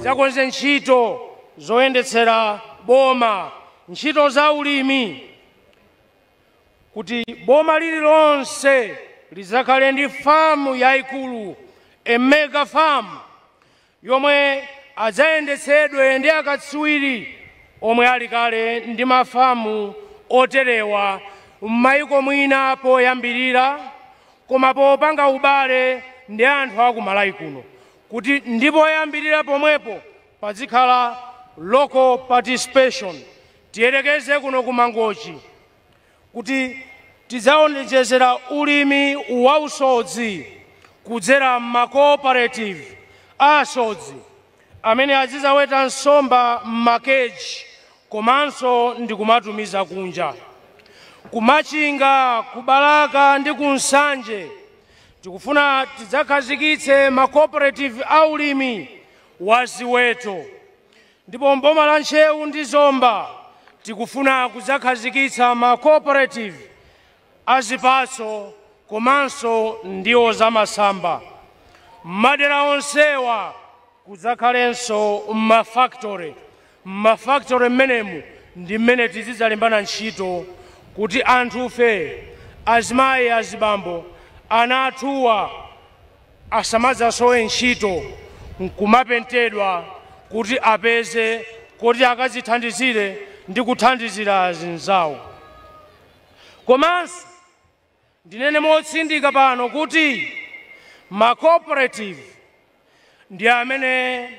Zakonze ntchito zoyendetsera boma, ntchito za ulimi, kuti boma lililonse lizakhale ndi famu yayikulu, a mega farm, yomwe adzayendetsedwe ndi akatswiri omwe ali kale ndi mafamu oterewa m'mayiko mwina poyambirira, koma popanga ubale ndi anthu akumalawi kuno, kuti ndipoyambirira pomwepo pazikhala local participation. Tiyerekeze kuno kumangochi kuti tidzaonjezera ulimi wausodzi kudzera ma-cooperative asodzi amene azidzaweta nsomba m'makeji komanso ndi kumatumiza kunja. Kumachinga, kubalaka ndi kunsanje tikufuna tidzakhazikitse ma-cooperative aulimi wa ziweto, ndipo mboma la Ntcheu ndi Zomba tikufuna kudzakhazikitsa ma-cooperative azipatso komanso ndiwo zamasamba. Madera onsewa kudzakhalenso mafactory. Mafactory mmenemu ndi mmene tizidzalimbana ntchito kuti anthufe, azimayi, azibambo, ana athuwa asamadzasowe ntchito nkumapentedwa kuti apeze kuti akazithandizire ndi kuthandizira azinzawo. Komanso ndinene motsindika pano kuti ma-cooperative ndi amene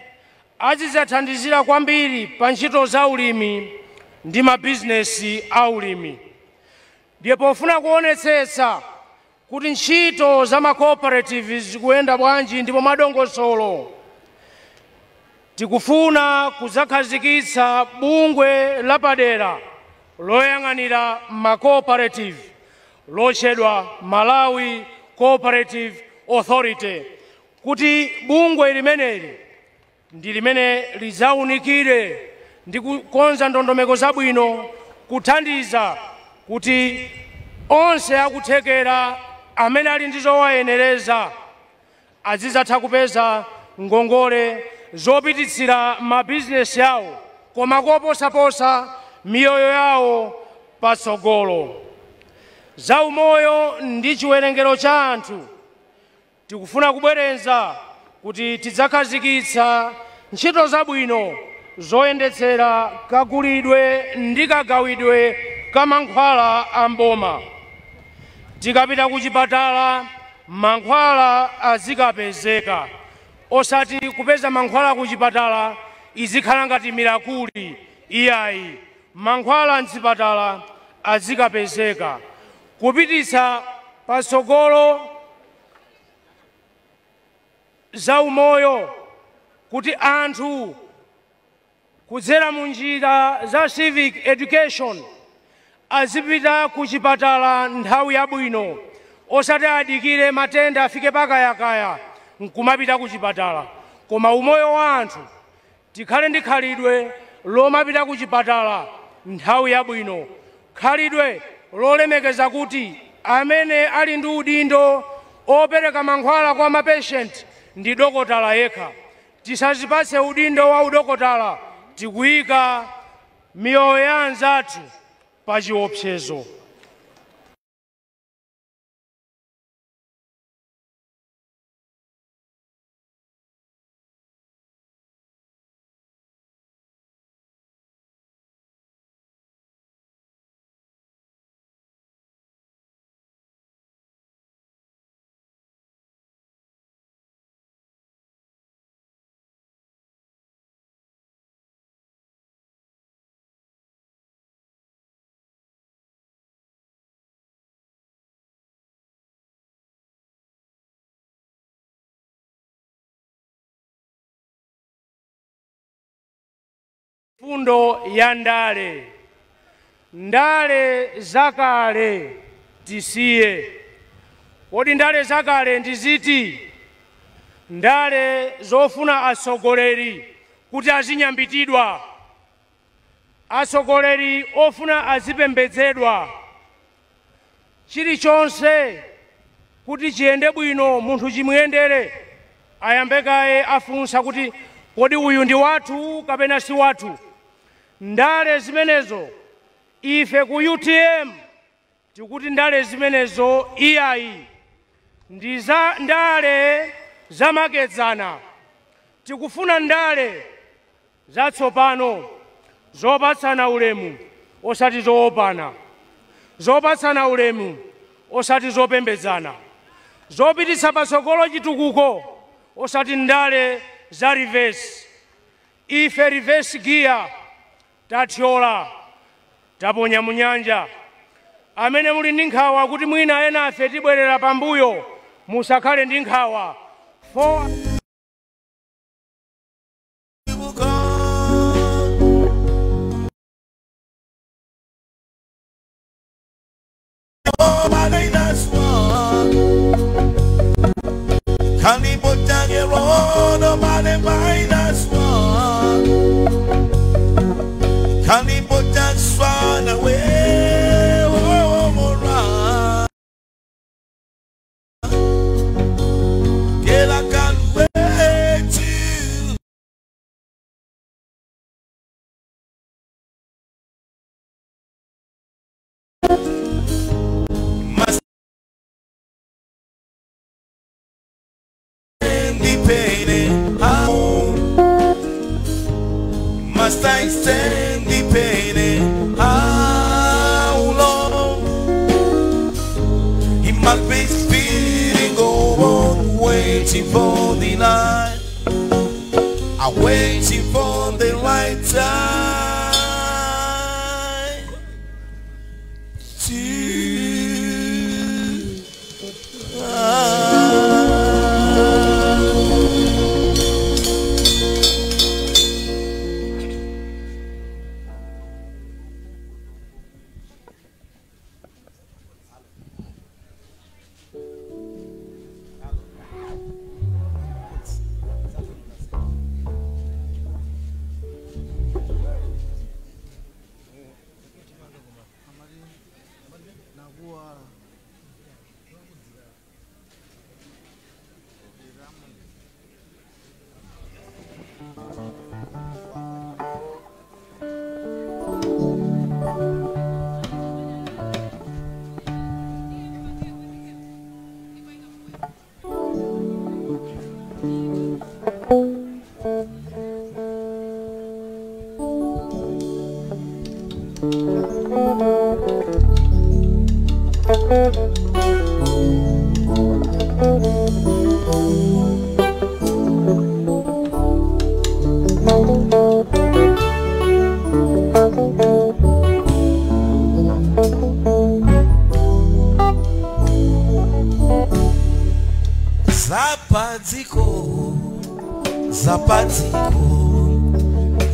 azidzathandizira kwambiri pa ntchito za ulimi ndi mabizinesi a ulimi. Ndiye pofuna kuonetsetsa kuti ntchito za ma-cooperative zikuyenda bwanji ndipo madongosolo, tikufuna kudzakhazikitsa bungwe lapadera loyang'anira ma-cooperative lotchedwa Malawi Cooperative Authority, kuti bungwe limeneli ndi limene lidzawunikire ndi kukonza ndondomeko zabwino kuthandiza kuti onse akuthekera amene ali ndi zowayenereza azidzatha kupeza ngongole zopititsira mabizinesi yawo, koma koposaposa miyoyo yawo patsogolo. Zaumoyo ndi chiwerengero cha anthu tikufuna kubwereza kuti tidzakhazikitsa ntchito zabwino zoyendetsera kagulidwe ndi kagawidwe ka mankhwala a mboma. Tikapita ku chipatala mankhwala azikapezeka, osati kupeza mankhwala ku chipatala izikhala ngati mirakuli. Iyayi, mankhwala mzipatala azikapezeka. Kupititsa patsogolo zaumoyo kuti anthu kudzera mu njira za civic education azipita ku chipatala nthawi yabwino, osati adikire matenda afike pakayakaya nkumapita ku chipatala. Koma umoyo wa anthu tikhale ndi khalidwe lomapita ku chipatala nthawi yabwino, khalidwe lolemekeza kuti amene ali ndi udindo opereka mankhwala kwa mapatient ndi dokotala yekha. Tisazipatse udindo wa udokotala, tikuyika miyoyo ya anzathu pa chiopsezo. Fundo ya ndale, ndale zakale tisiye. Kodi ndale zakale ndiziti? Ndale zofuna atsogoleri kuti azinyambitidwa, atsogoleri ofuna azipembedzedwa, chilichonse kuti chiyende bwino munthu chimuyendere Ayambe kaye afunsa kuti kodi uyu ndi wathu kapena si wathu. Ndale zimenezo ife ku UTM tikuti ndale zimenezo iyayi, ndi za ndale zamakedzana. Tikufuna ndale zatsopano zopatsana ulemu osati zoopana, zopatsana ulemu osati zopembedzana, zopititsa patsogolo chitukuko osati ndale za reverse. Ife reverse gear tathyola, taponya munyanja. Amene muli ndi nkhawa kuti mwina ena afe tibwerera pambuyo, musakhale ndi nkhawa. Must I stand the pain? How long? He must be speeding, go on, waiting for the night. I'm waiting for the right time to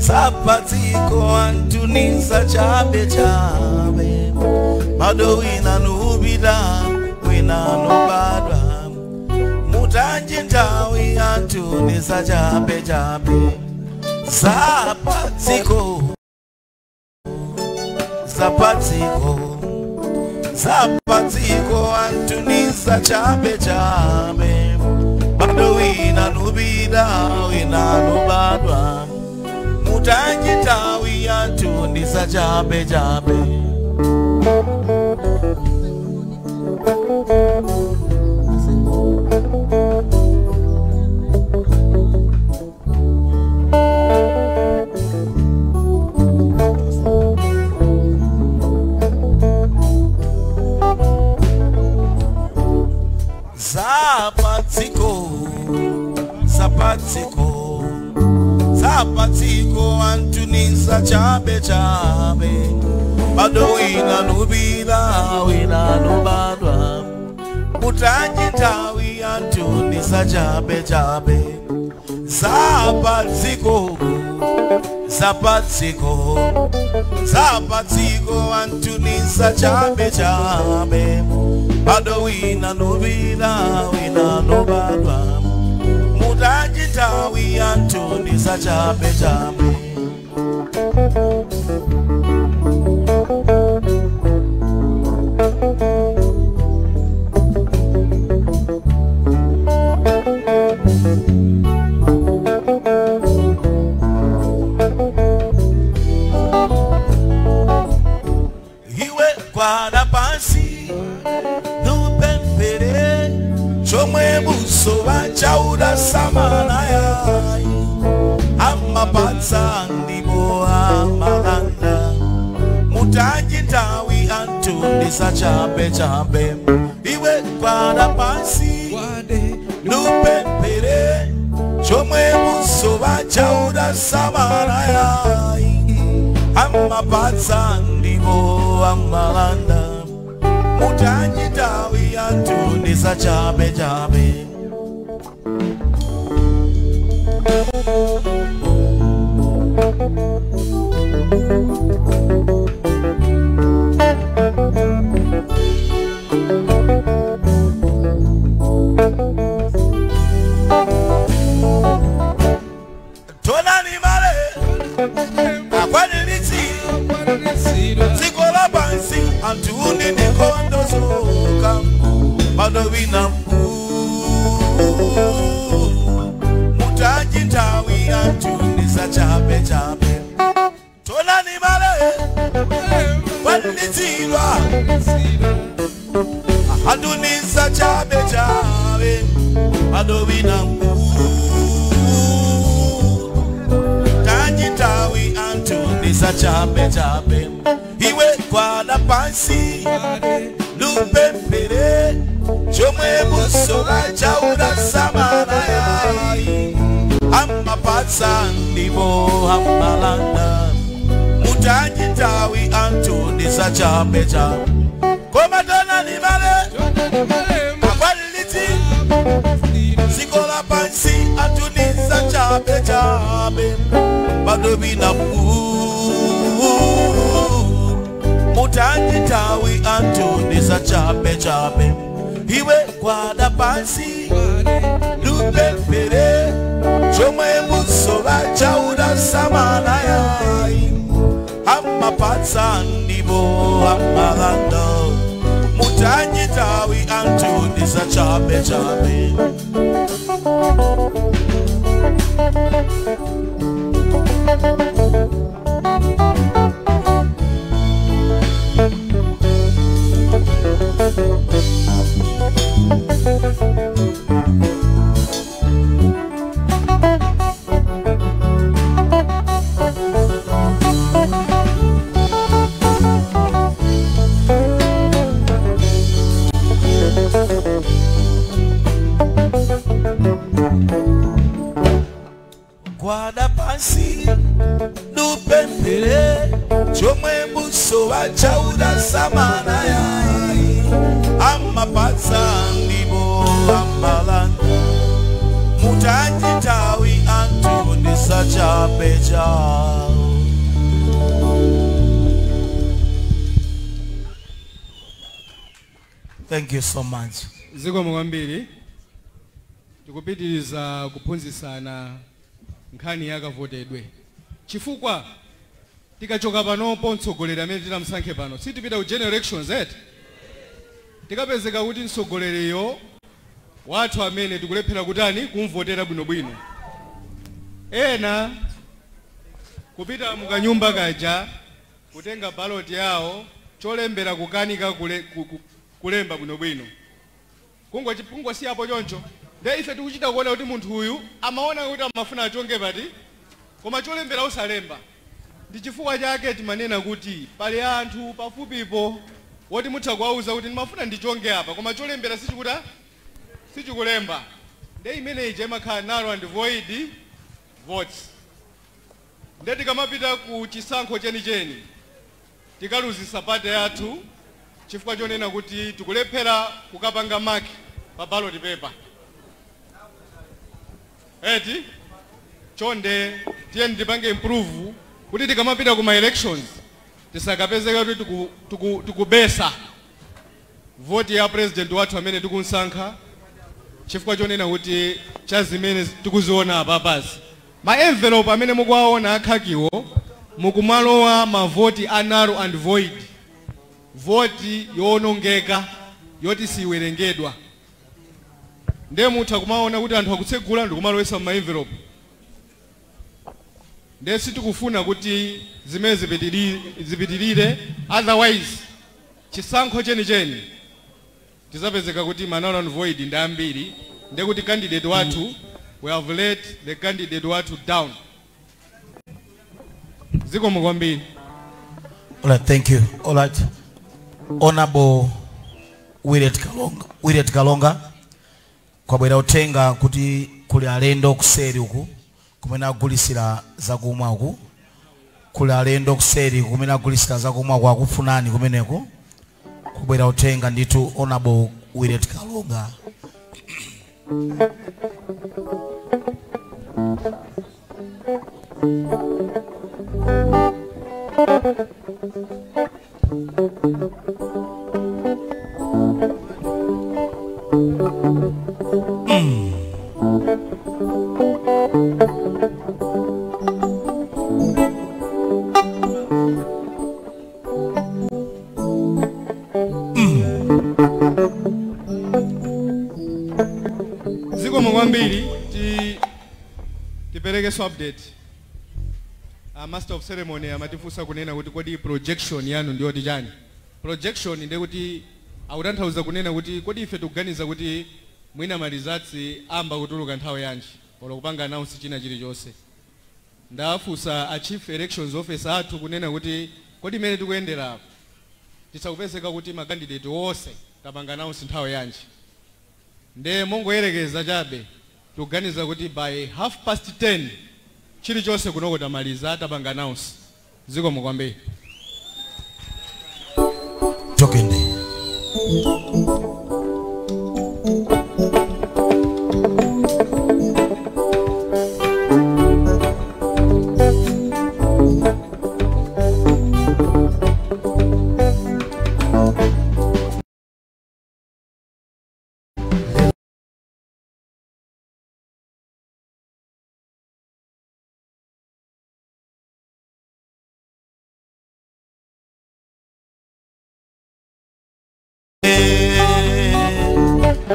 Zapatiko antunisa chabe chabe bado wina nubida wina nubadwa mutanje ntawi antunisa chabe chabe. Zapatiko Zapatiko Zapatiko antunisa chabe chabe bado wina nubida wina nubadwa mutanjitawi antunisa chabe chabe. Zapatiko Zapatiko Zapatiko antunisa chabe chabe bado wina nubila wina nubadwa mutanjitawi antunisa chabe chabe. Zapatiko Zapatiko Zapatiko antunisa chabe chabe bado wina nubila wina nubadwa mutanjitawi antunisa chabe chabe. musowa chauda samanaya amapatsa ndipo amalanda mutanji nthawi anthu ndisachabe chabe iwe gwada pansi nupemphere chomwe musowa chauda samanaya amapatsa ndipo amalanda mutanji nthawi anthu ndisachabe chabe. Tonani male akwanilitsi dziko la pansi anthu ndi nkhondo zoka pano wina mutanji nthawi anthu ndisachabe chabe. Tonani male kwanilitsidwa anthu ndisachabe chabe pano wina nthawi anthu ndisachabe chabe iwe gwada pansi lupemphere chomwe musowa chauda samanaya amapatsa ndipo amalanda mutanji nthawi anthu ndisachabe chabe koma tonani male akwalilitsi dziko la pansi anthu ndisachabe chabe bado bina mutanji nthawi anthu ndisachabe chabe iwe gwada pansi lupemphere chomwe musowa chauda samanaya amapatsa ndipo amalanda mutanji nthawi anthu ndisachabe chabe. Gwada pansi lupemphere chomwe musowa chauda samanaya amapatsa ndipo amalanda mutanji nthawi anthu ndisachabe chabe. Thank you so much. Zikomo kwambiri tikupitiriza kuphunzitsana nkhani yakavotedwe chifukwa tikachoka panopo mtsogoleri amene tinamsankhe pano sitipita ku general elections eti tikapezeka kuti mtsogoleriyo wathu amene tikulephera kutani kumvotera bwinobwino ena kupita mukanyumba kaja kutenga ballot yawo cholembera kukanika kulemba bwinobwino kungosiyapo choncho nde ife tikuchita kuona kuti munthu uyu amaona kuti amafuna achonge pati koma cholembera usalemba ndi chifukwa chake timanena kuti pali anthu pafupipo woti mutha kuwauza kuti ndimafuna ndichonge apa koma cholembera sichikulemba nde imene ija imakhala null and void votes. Nde tikamapita ku chisankho chenicheni tikaluzisa pate yathu chifukwa chonena kuti tikulephera kukapanga mark pa ballot paper. Eti chonde tiye ndipange improve kuti tikamapita kuma elections tisakapezeka kuti tikubesa vote ya president wathu amene tikunsankha chifukwa chonena kuti cha zimene tikuziona apa pasi ma envelope amene mukuwaona akhakiwo mukumalowa mavoti a null and void, voti yowonongeka yoti siwerengedwa. Ndiye mutha kumaona kuti anthu akutsegula ndikumalowesa ma envelope. Ndiye sitikufuna kuti zimene zipitirire, otherwise chisankho chenicheni tizapezeka kuti ma null and void ndi ambiri Ndekuti candidate wathu, we have let the candidate wathu down. Zikomo kwambiri. All right, thank you. All right. Honorable Willet Kalonga, Willet Kalonga, kwabwera utenga kuti kuli alendo kuseri uku kumene agulisira zakumwa uku, kuli alendo kuseri kumene agulisira zakumwa kwa kufunani kumeneko. Kubwera utenga nditu Honorable Willet Kalonga. Zikomo kwambiri, tiperekeso update. A master of ceremony amatifunsa kunena kuti kodi projection yanu ndiyo chani. Projection ndiye kuti akutanthauza kunena kuti kodi ife tikuganiza kuti mwina results amba kutuluka nthawi yanji polo kupanga announce china chilichonse. Ndafunsa a chief elections officer athu kunena kuti kodi imene tikuyendera apo tisakupezeka kuti ma candidate wonse tapanga announce nthawi yanji. Nde mongoyerekeza chabe tikuganiza kuti by 10:30 chilichonse kunoko tamaliza tapanga announce. Zikomo kwambiri. Tokende.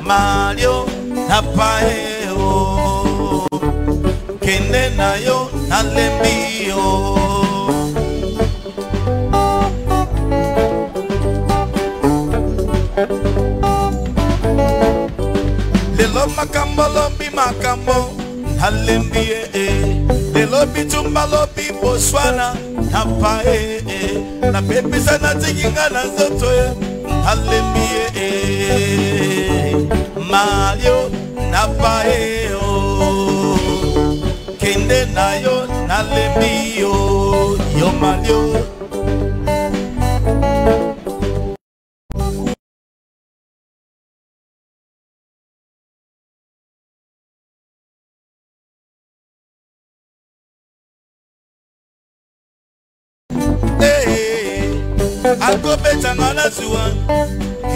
Mario napaeo kende nayo nalembio. Lelo makambo lobi makambo nalembie, lelo bitumba lobi Botswana napae na pepisa na tikinga na nzoto nalembie. Mario napaeo kende nayo nalembio yo Mario. Hey, akobetanga na zuwa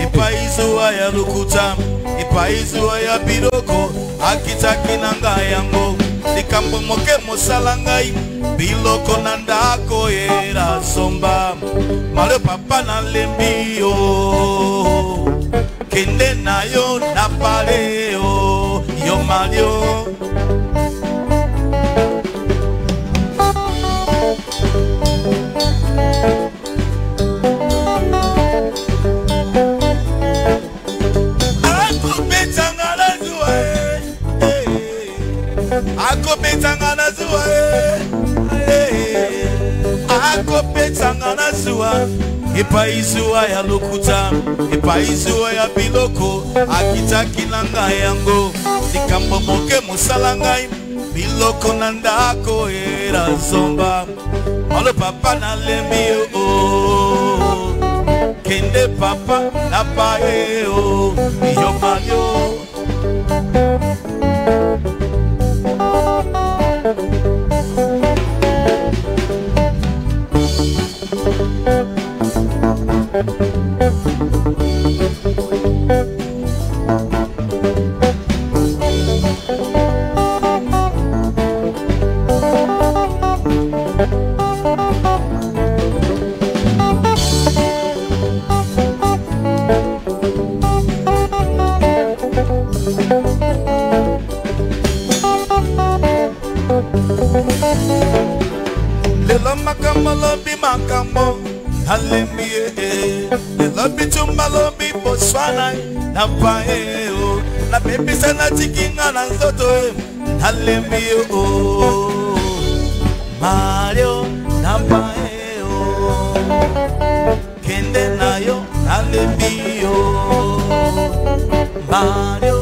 ipaizuwa ya lukuta ipaizuwa ya biloko akitaki nanga yango likambo moke mosala ngai biloko na ndako era somba Mario papa nalembi yo kende na yo na paleo yo Mario. Akobetanga na zuwa, akobetanga na zuwa, ipaizuwa ya lokuta, ipaizuwa ya biloko, akitaki nanga yango, likambo moke mosala ngai, biloko na ndako era zomba, malo papa nalembi yo, kende papa na pae yo, yo Mario. Lelo makambo lobi makambo nalembi, lelo bitumba lobi Botswana na paeo Na bebisa na tikinga na nzoto nalembi yo Mario napae yo kende na yo nalembi yo Mario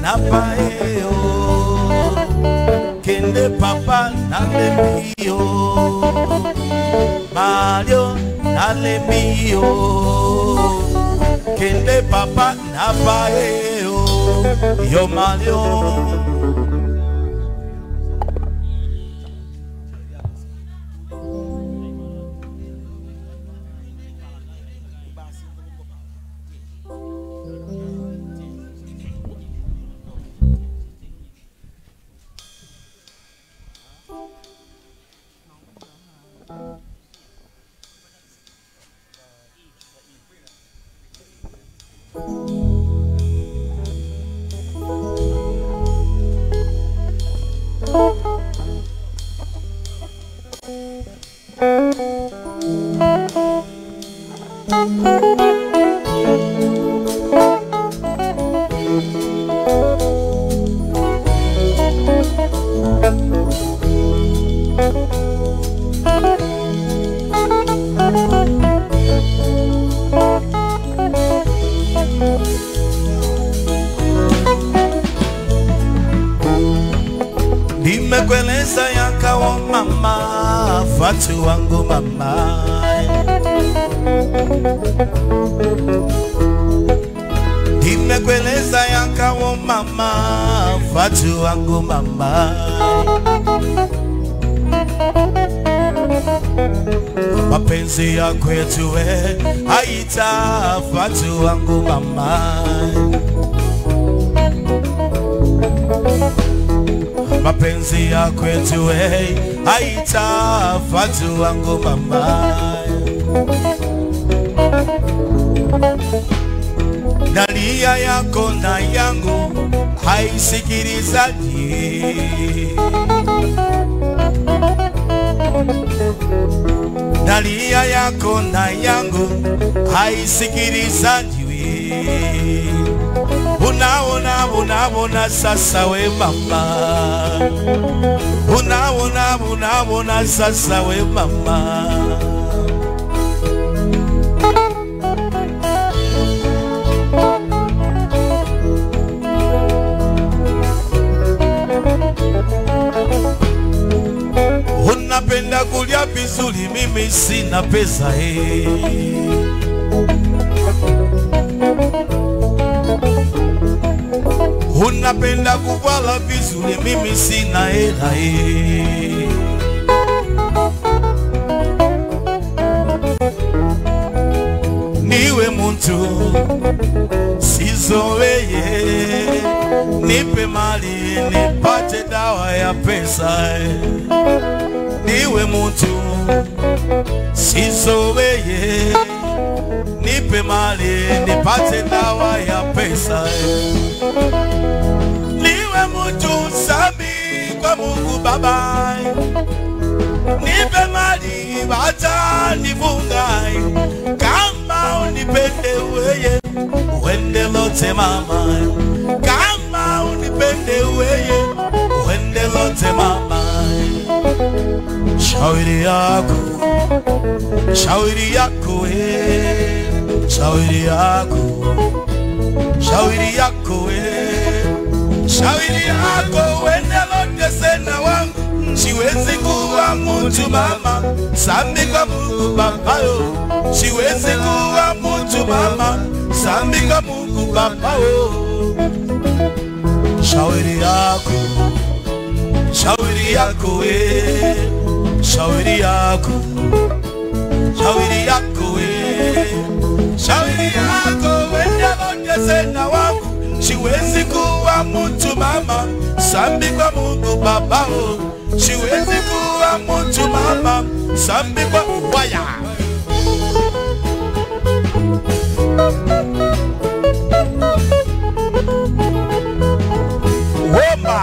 napae yo kende papa nalembi yo Mario nalembi yo kende papa napae yo yo Mario. Nimekueleza yakawa mama, fatu wangu mama. Nimekueleza yakawa mama, fatu wangu mama. Mapenzi ya kwetu we haita fatu wangu mama. Mapenzi ya kwetu we haita fatu wangu mama. Dalia yako na yangu haisikilizaji. Dalia yako na yangu haisikilizaji. Unaona, unaona sasa we mama. Unaona, unaona sasa we mama. Unapenda kulia vizuri, mimi sina pesa eh. Unapenda kuvala vizuri, mimi sina hela eh. Niwe muntu sizoweye, nipe mali nipate dawa ya pesa eh. Niwe muntu sizoweye, nipe mali nipate dawa ya pesa eh. Niwe muntu sambi kwa Mungu Baba, nipe mali bata nifunga. Kama unipende weye uende lote mama, kama unipende weye uende lote mama. Shauri yako, shauri yako we, shauri yako, shauri yako we, shauri yako wende lote sena wangu. Siwezi kuwa mtu mama, sambi kwa Mungu Baba yo. Siwezi kuwa mtu mama, sambi kwa Mungu Baba yo. Shauri yako, shauri yako we, shauri yako, shauri yako we, shauri yako wende lote sena wangu. Siwezi kuwa mtu mama, sambi kwa Mungu Baba yo. Siwezi kuwa mtu mama, sambi kwa waya. Woma.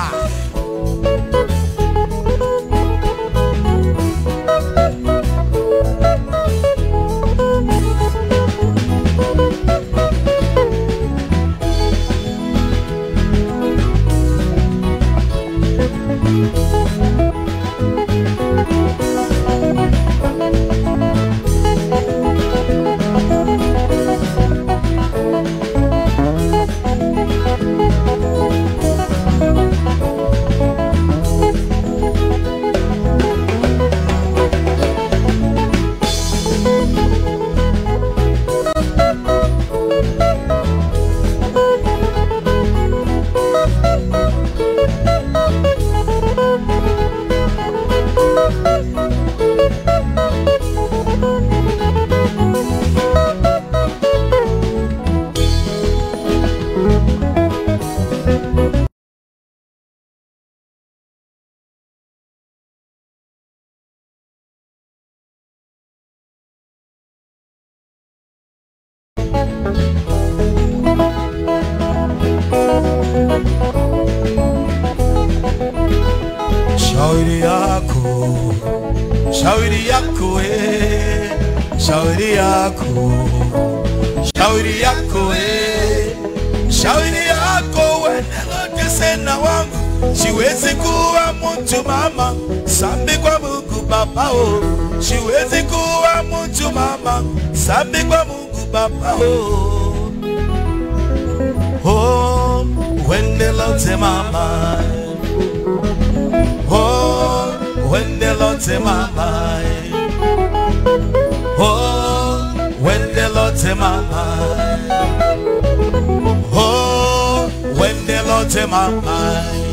Shauri yako, shauri yako, eh, shauri yako, shauri yako, eh, shauri yako, wewe sena wangu, siwezi kuwa mtu mama, sambi kwa Mungu baba oh, siwezi kuwa mtu mama, sambi kwa Mungu baba oh, oh, wende lote mama. Oh, when the Lord's in my mind. Oh, when the Lord's in my mind. Oh, when the Lord's in my mind.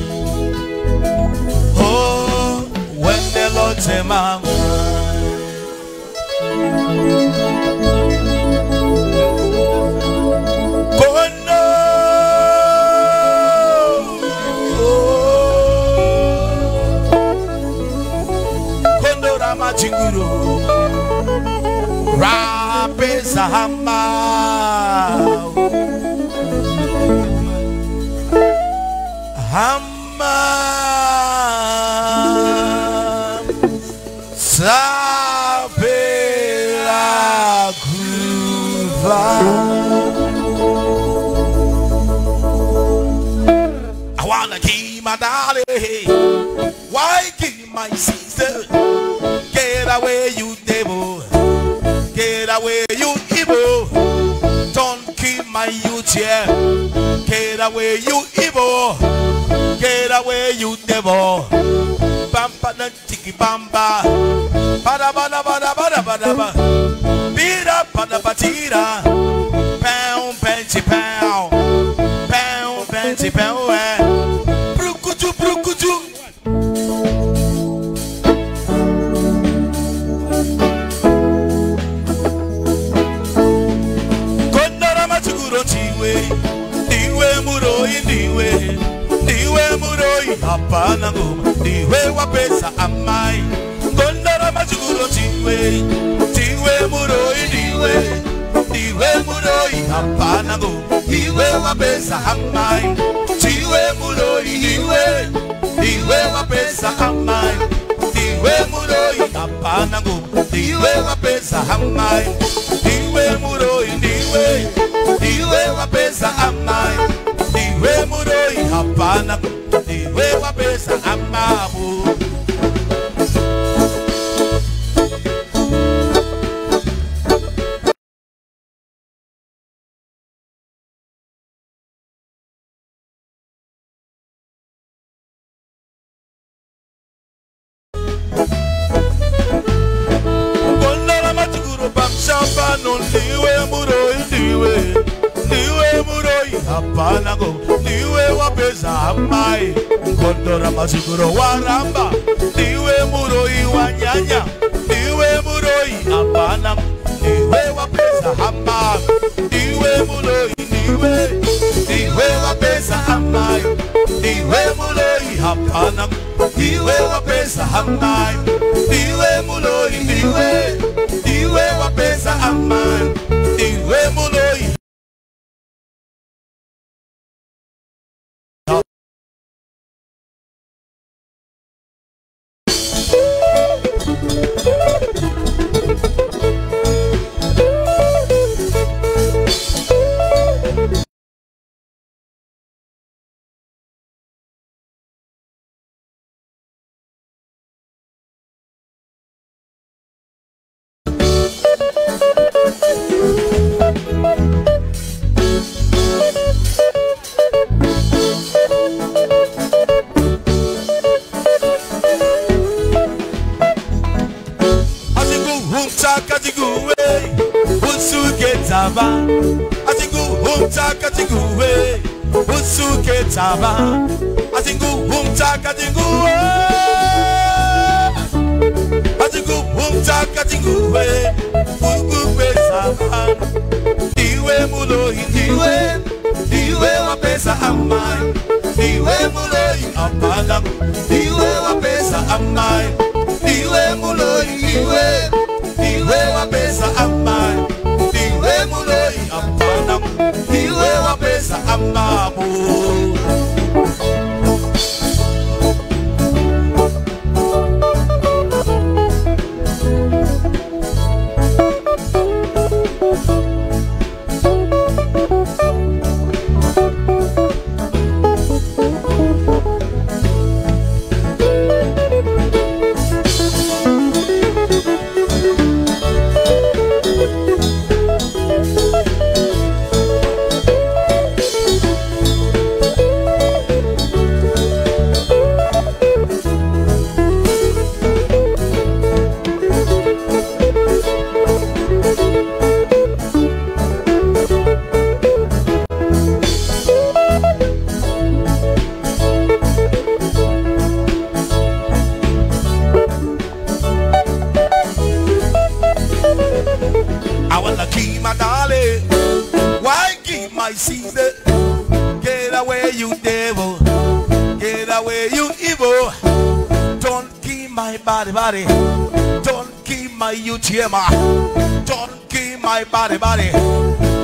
Oh, when the Lord's in my mind. Chinguru Rapesa hama hama Sapela kuva. I wanna keep my darling. Why keep my sister? Get away, you devil. Get away, you evil. Don't kill my youth here. Get away, you evil. Get away, you devil. Bamba na tiki bamba. Bada bada bada bada bada ba. Bida bada batira. Pound panty pound. Pound panty pound. Brukutu brukutu. Ndiwe muroi ndiwe, ndiwe muroi hapana ngoma, ndiwe wapesa amai. Ngondara machiguro chiwe, ndiwe muroi ndiwe, ndiwe muroi hapana ngoma, ndiwe wapesa amai. Chiwe muroi ndiwe, ndiwe wapesa amai. Ndiwe muroi hapana ngoma, ndiwe wapesa amai. Ndiwe muroi ndiwe, ndiwe wapesa amai. Ndiwe muroi hapana, ndiwe wapesa amabu. Kondara machiguro pamshambano, ndiwe muroi ndiwe, ndiwe muroi hapana go, ndiwe wapesa amai. Kondora machiguro waramba, ndiwe muroi wanyanya, ndiwe muroi hapana, ndiwe wapesa amai. Ndiwe muroi ndiwe, ndiwe wapesa amai. Ndiwe muroi hapana, ndiwe wapesa amai. Ndiwe muroi ndiwe, ndiwe wapesa amai. Ndiwe muroi. Ndiwe wapesa amabo. you devil. Get away, you evil. Don't kill my body, body. Don't kill my UTM. Don't kill my body, body.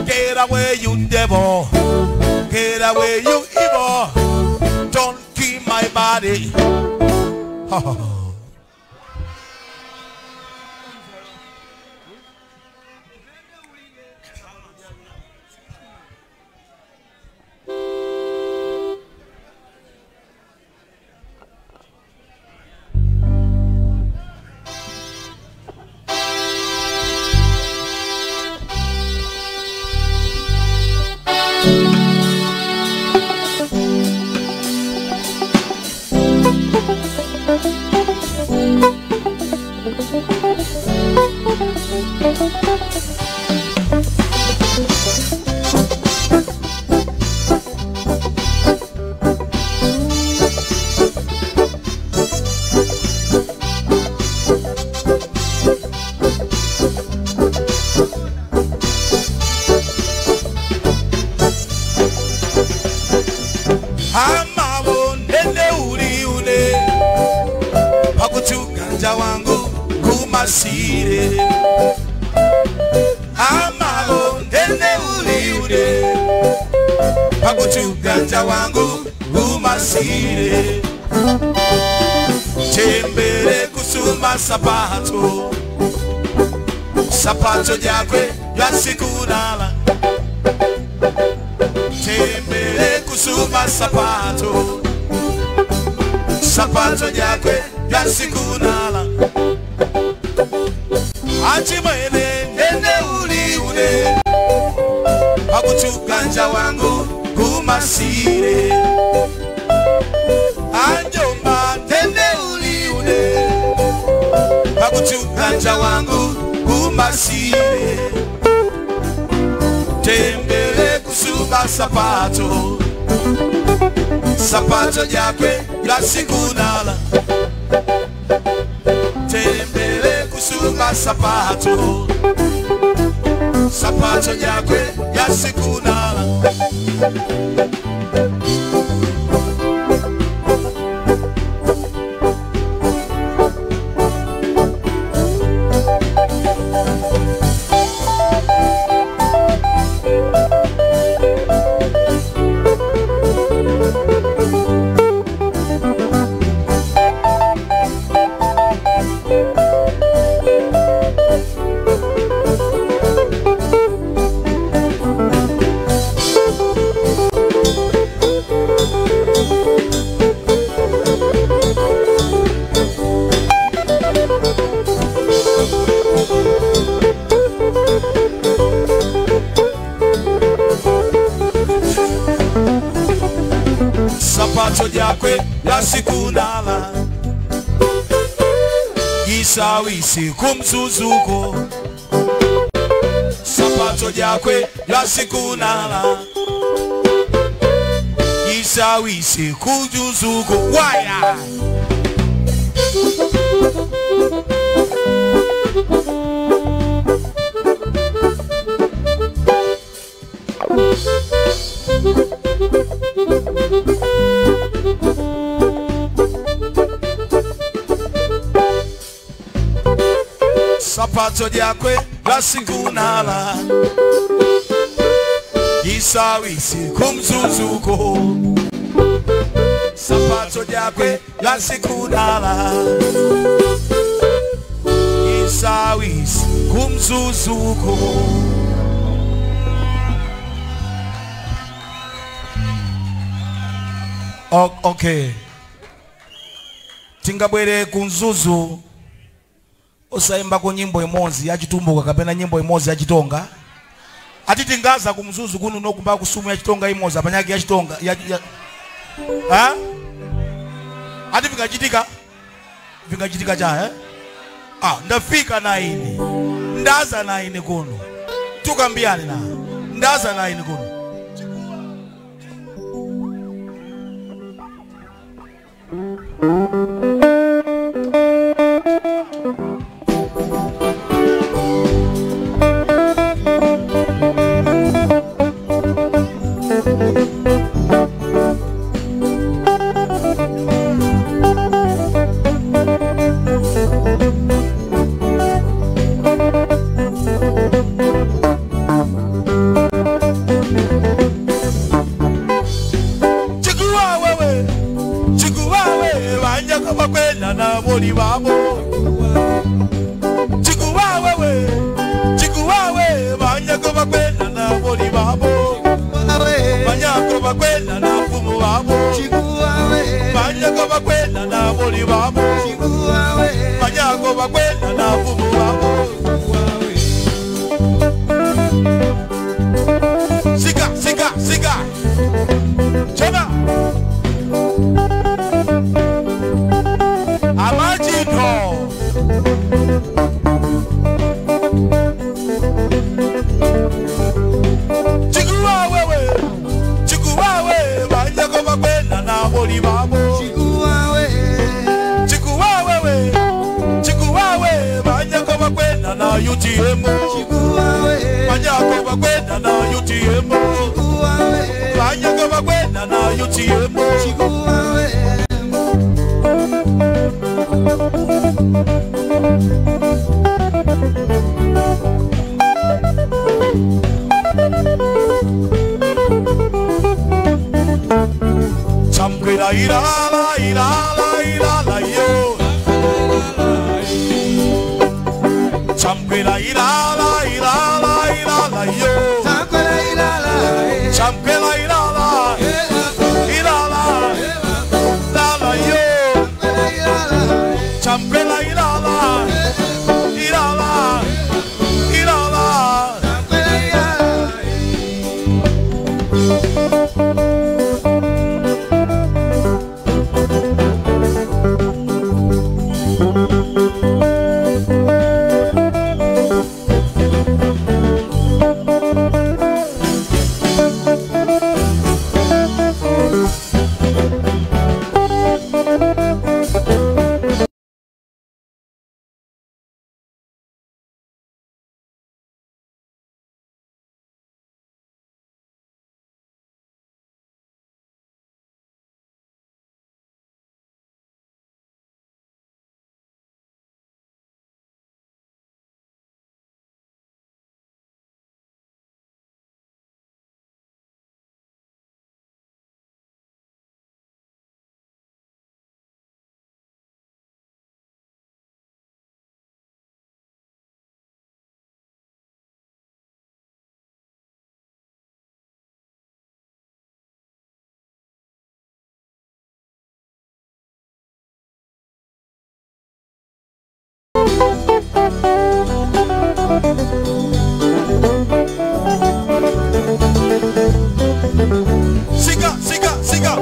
Get away, you devil. Get away, you evil. Don't kill my body. Ho, ho, ho. Sapato jakwe yasikunala. Tembele kusuma sapato. Sapato jakwe yasikunala. Achimwene nene uli une. Pakuchukanja wangu kumasire. Anjomba nene uli une. Pakuchukanja wangu kumasire. Tembele kusuma sapato. Sapato jakwe yasikunala. Tembele kusuma sapato. Sapato jakwe yasikunala. Sapato jakwe yasikunala. Isawisi kumzuzuko. Sapato jakwe yasikunala. Isawisi kujuzuko. Waya. Sapato jakwe yasikunala. Isawisi kumzuzuko. Sapato jakwe yasikunala. Isawisi kumzuzuko. Okay. Tingabwere kunzuzu osaimba ku nyimbo imodzi yachitumbuka kapena nyimbo imodzi yachitonga. Ati tingaza kumzuzu kuno nokumba kusumu yachitonga imodzi apanyaki yachitonga ya, ha? Ati vingachitika? Vingachitika cha eh? Ah, ndafika na ine. Ndaza na ine kuno. Tukambiane na. Ndaza na ine kuno. Banyako bakwenda na boli babo. Chikuwa wewe, chikuwa we, banyako bakwenda na boli babo. Banyako bakwenda na fumu babo. Banyako bakwenda na boli babo. Banyako bakwenda na fumu babo. Siga, siga, siga. Chema. Amajito. Chikuwa wewe, chikuwa we, banyako bakwenda na boli babo. Chikuwa wewe, chikuwa we, banyako bakwenda na UTM. Banyako bakwenda na UTM. Banyako bakwenda na UTM. Chamkwela ila la ila la ila la yo. Chamkwela ila la ila la ila la yo. Chamkwela ila la ila la la la yo. Chamkwela ila la ila la ila la. Siga, siga, siga.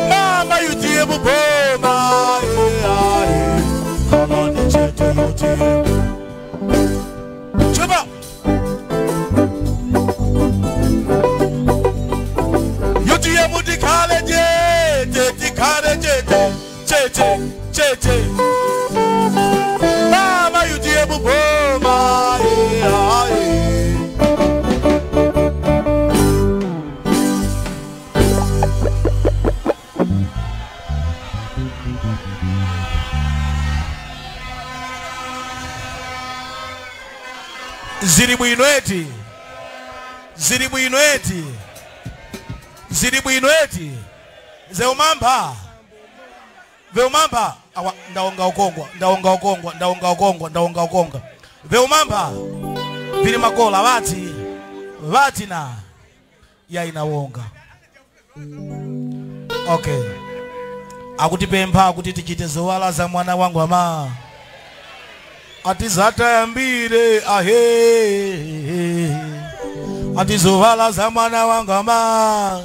Mama UTM boma. Come on, UTM. Chuba. UTM dikale je, dikale je, je je je. Mama UTM boma. Ziri bwino eti, ziri bwino eti, ziri bwino eti. Zeumamba, zeumamba. Awa ndaonga ukongwa, ndaonga ukongwa, ndaonga ukongwa, ndaonga ukonga. Zeumamba, vili makola wati, wati na ya inawonga. Okay. Akutipempha akuti tichite zowala za mwana wangu ama. Atizatayambire ahe. Atizovala za mwana wangu ama.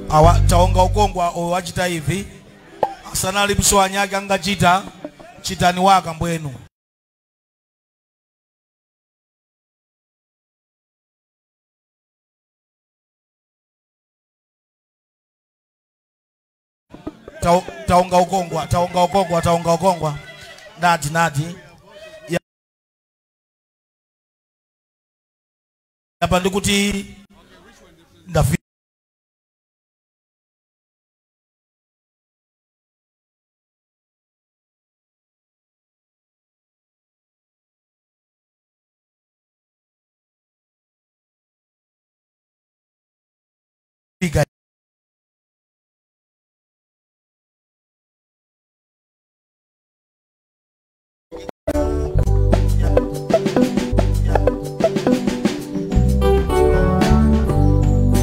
Awa taonga ukongwa owachita hivi asanali mswanyake angachita chitani waka mbwenu. Taonga ukongwa, taonga ukongwa, taonga ukongwa. Nati nati. Apa ndikuti ndafika.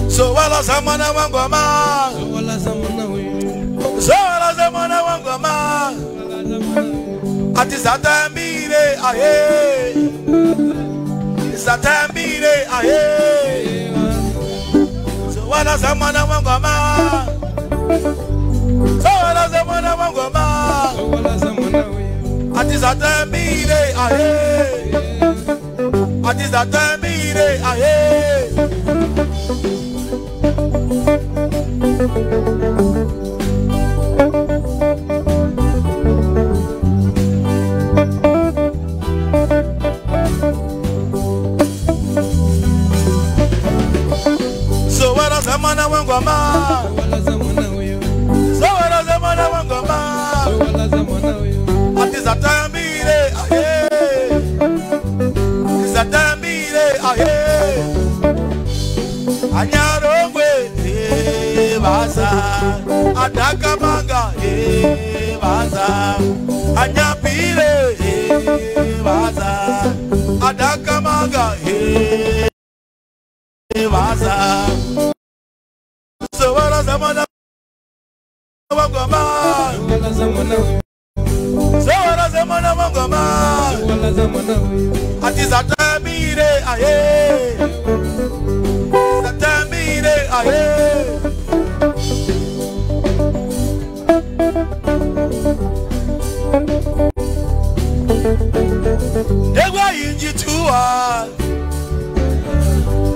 So wala zamana wangoma, so wala zamana wangoma, ati satambire aye, satambire aye. So wala zamana wangoma, so wala zamana wangoma, ati satambire aye, ati satambire aye. So wala zamana wangoma, so wala zamana wangoma, ati satambire aye, satambire aye. Anyarongwe baza, adakamanga baza, anyapire baza, adakamanga baza. So wala zamana wangoma, so wala zamana wangoma, ati satambire aye. Aye. Tengwa inji tuwa,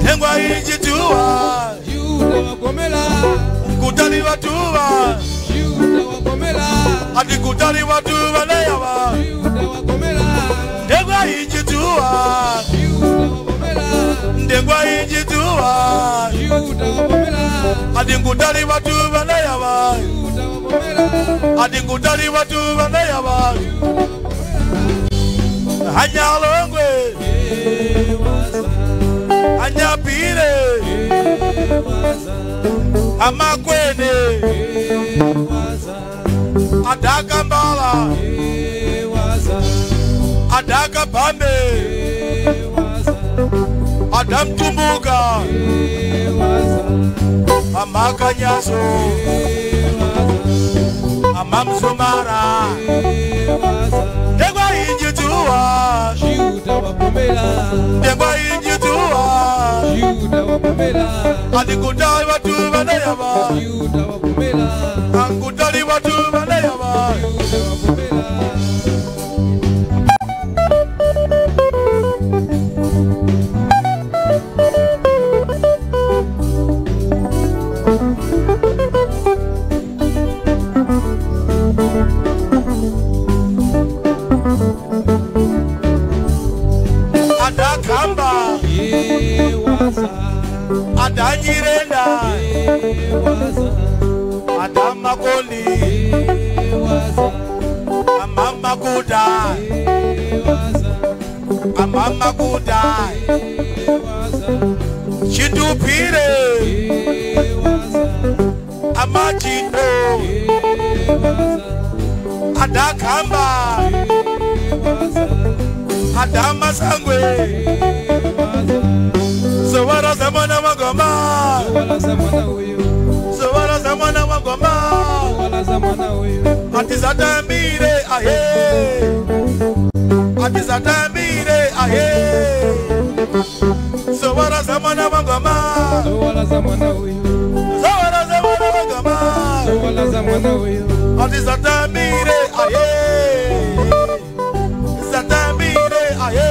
tengwa inji tuwa, Yuda wagomela, kutali watuwa, Yuda wagomela, ati kutali watuwa leyawa, Yuda wagomela, tengwa inji tuwa, Yuda wagomela, tengwa inji tuwa, Yuda wagomela, ati kutali watuwa leyawa, Yuda wagomela, ati kutali watuwa leyawa. Anyalongwe, anyapire, amakwene, adakambala, adakabambe, adamtumbuka, amakanyaso, amamsumara. Ndegwa inji tuwa, Yuda wagomela, ndegwa inji tuwa, Yuda wagomela, alikutali watu banayaba, Yuda wagomela, ankutali watu banayaba. Yuda wagomela. Adakamba, Adanyirenda, Adamakoli, Amamakuda, Amamakuda, Chidupire, Amachito, Adakamba, Adamasangwe. So wala zamana wangoma, so wala zamana wangoma, ati satambire aye, ati satambire aye. So wala zamana wangoma, so wala zamana wangoma, ati satambire aye, satambire aye.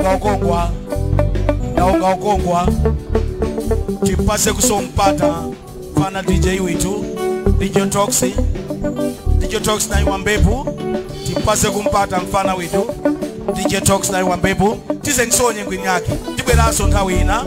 Ndaonga okongwa. Ndaonga okongwa. Tipase kusompata fana DJ witu DJ Toxi. DJ Tox na iwambepu. Tipase kumpata mfana witu DJ Tox na iwambepu. Tize nsonye ngwini yake. Tibweraso nthawi ina.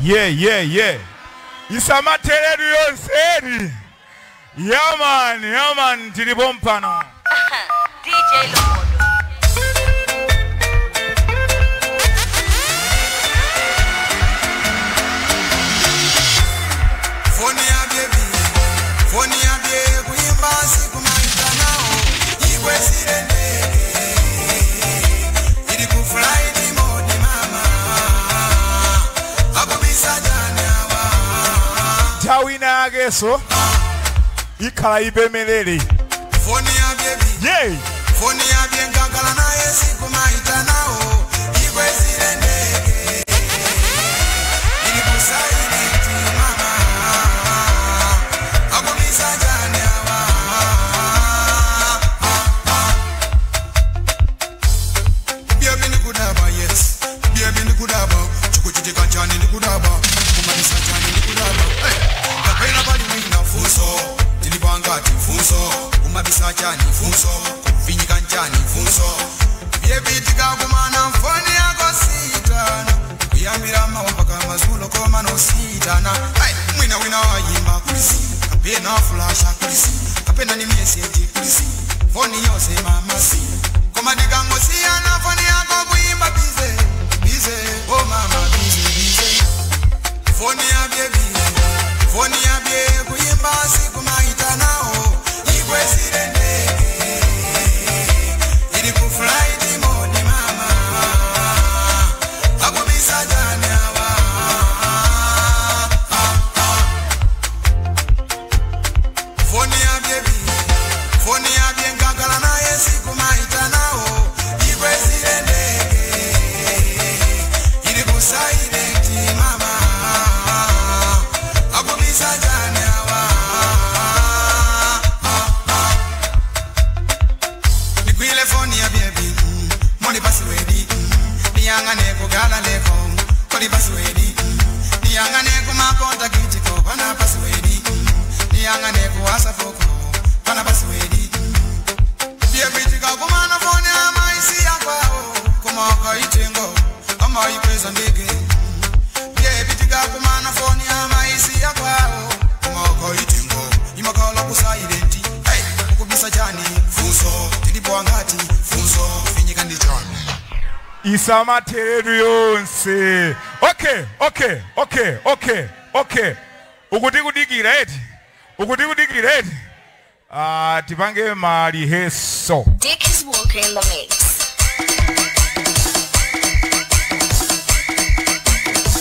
Yeah, yeah, yeah. Isamatereru yonseri. Yeah man, yeah man, tilibompano. DJ Lomodo. Foni ya baby, foni ya baby, kuimba siku maita nao, iwe sirendeke. Ili kufly ni modi mama. Tawina ageso ikhala ipemelele. Foni ya baby, yeah. Foni ya baby ngakala naye siku maita nao, iwe sirendeke. Ili kusaiditi mama. Akumisa jani awa. Baby nikudaba, yes. Baby nikudaba. Chukuchitika jani nikudaba. Kumanisa jani nikudaba. Hey. Kapena pali wina funso. Tilibanga tifunso. Umabisa jani funso. Kuvinyika njani funso. Baby tikakumana mfoni yako sitana. Kuyambira mawapaka mazulo koma no sitana. Hey. Mwina wina wayimba kulisi. Kapena flasha kulisi. Kapena ni message kulisi. Foni yose mama si. Koma dikango siyana foni yako kuimba bize. Bize, oh mama bize bize. Foni ya baby, foni ya baby kuimba siku maita nao, igwe sirendeke. Ili kufly ni modi mama. Akubisa jani awa. Foni ya baby, foni ya baby ngakala naye siku maita nao, igwe sirendeke. Ili kusaideti mama. Akubisa jani awa. Isamatheredu yonse. Okay, okay, okay, okay, okay. Ukuti kudikira eti. Ukuti kudikira eti. Tipange maliheso. Dick is Walker in the mix.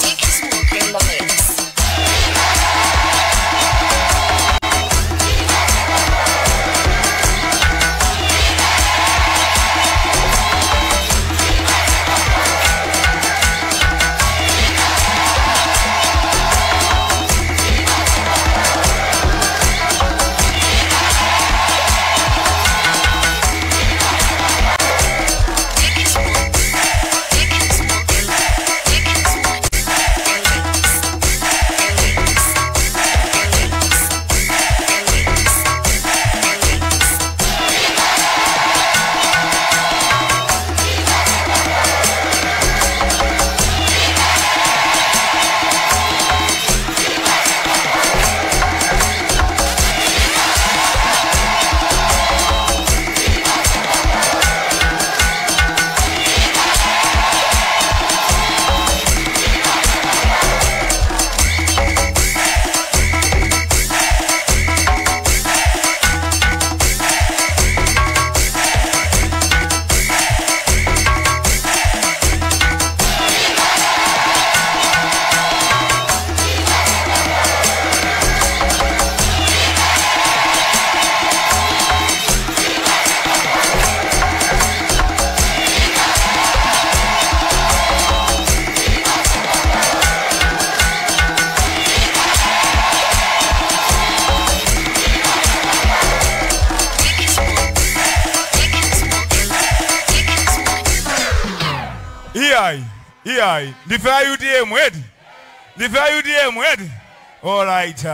Dick is Walker in the mix. Iyai, ndife UTM eti? Ndife UTM eti? All right.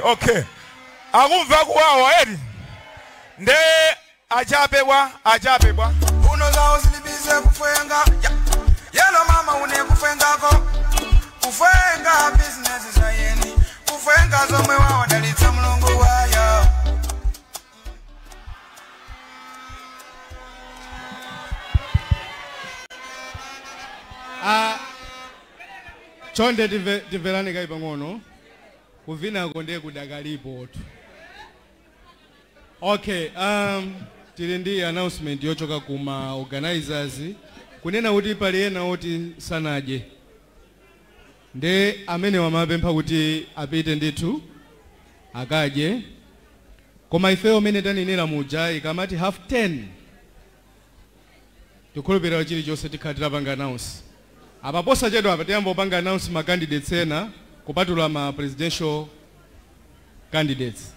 Okay. Akumva kuwawa eri. Nde achapebwa achapebwa. Uno zawo zilibize kufwenga. Yelo mama une kufwengako. Kufwenga business za yeni. Kufwenga zomwe wawo dalitsa mulungu wayo. Chonde timverani kayi pang'ono. Kuvinako ndiye kudakalipo tu. Okay, tili ndi announcement yochoka kuma organizers kunena kuti pali ena oti sanadye. Nde amene wamapempha kuti apite ndithu akadye. Koma ifeyo amene tanenera muja ikamati 10:30 tikhulupirira chilichonse tikhala titapanga announce. Apa posachedwa apa tiyamba kupanga announce ma candidates ena kupatula ma presidential candidates.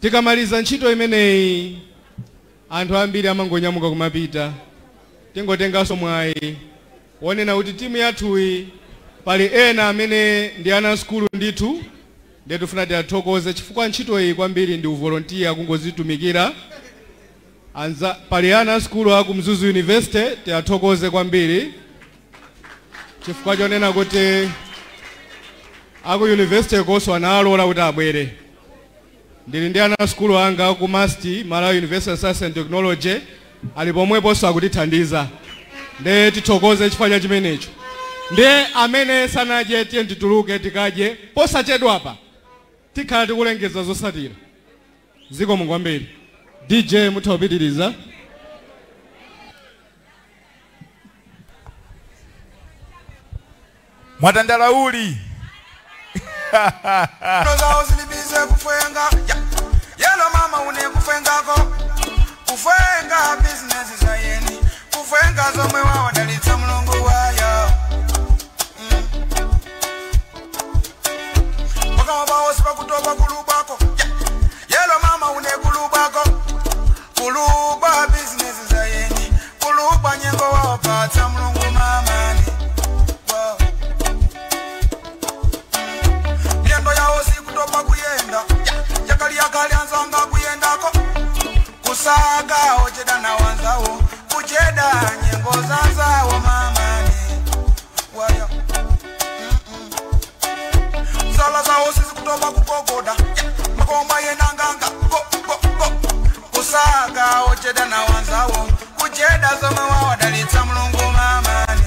Tikamaliza ntchito imeneyi anthu ambiri amangonyamuka kumapita. Tingotenganso mwayi wonena kuti timu yathuyi pali ena amene ndi ana sukulu ndithu, ndiye tifuna tiathokoze chifukwa ntchito iyi kwambiri ndi uvolontiya kungozitumikira. Anza pali ana sukulu aku Mzuzu University tiathokoze kwambiri chifukwa chonena kuti aku university koso analola kuti abwere. Ndili ndi ana sukulu anga ku MUST, Malawi University of Science and Technology, ali pomweponso akutithandiza. Ndiye tithokoze chifukwa cha chimenecho. Ndiye amene sanadye tiye tituluke tikadye posachedwapa tikhala tikulengeza zosatira. Zikomo kwambiri. DJ mutha kupitiriza. Mwatandalauli. Kufenga yelo mama une kufengako kufenga business za yeni kufenga zomwe wawadalitsa mulungu wayo. Bakama bawo sibakutoba kulubako yelo mama une kulubako kuluba business za yeni kuluba nyengo wawapatsa mulungu mamani. Miendo yawo sikutoba kuyenda yakali anzanga kuyendako kusaga ocheda na wanzawo kucheda nyengo zanzawo mamani wayo. Zala zawo sizikutoba kukogoda makomba yenanganga go go go kusaga ocheda na wanzawo kucheda zomwe wawadalitsa mulungu mamani.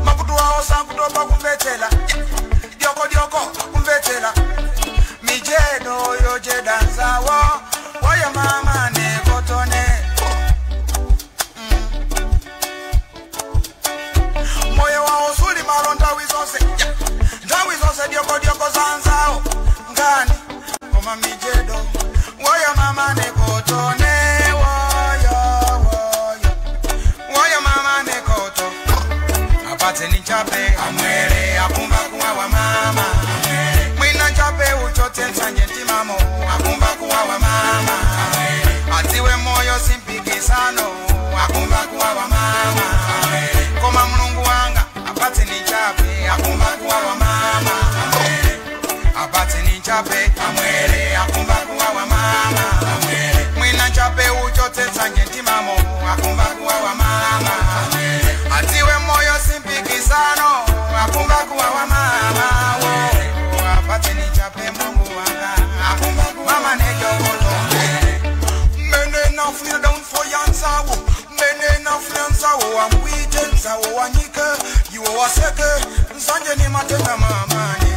Makutu wawo sakutoba kumvetsela dioko dioko kumvetsela mijedo yocheda nzawo wayo mama nekotone. Moyo wawo suli malo nthawi zonse nthawi zonse dioko dioko zanzawo ngani koma mijedo wayo mama nekotone wayo wayo wayo mama nekoto apatse ni chape amwere akumba kuwawa mama mwina chape uchote nsanje ntimamo akumba kuwawa mama atiwe moyo simpikisano akumba kuwawa mama koma mulungu wanga apatse ni chape akumba kuwawa mama apatse ni chape amwere akumba kuwawa mama mwina chape uchote nsanje ntimamo akumba kuwawa mama atiwe moyo simpikisano akumba kuwawa mama wo apatse ni chape mulungu wanga akumba mama nejokoto mene na down for yansawo mene na flansawo amwite nsawo wanyike iwo waseke nsanje ni matenda mamani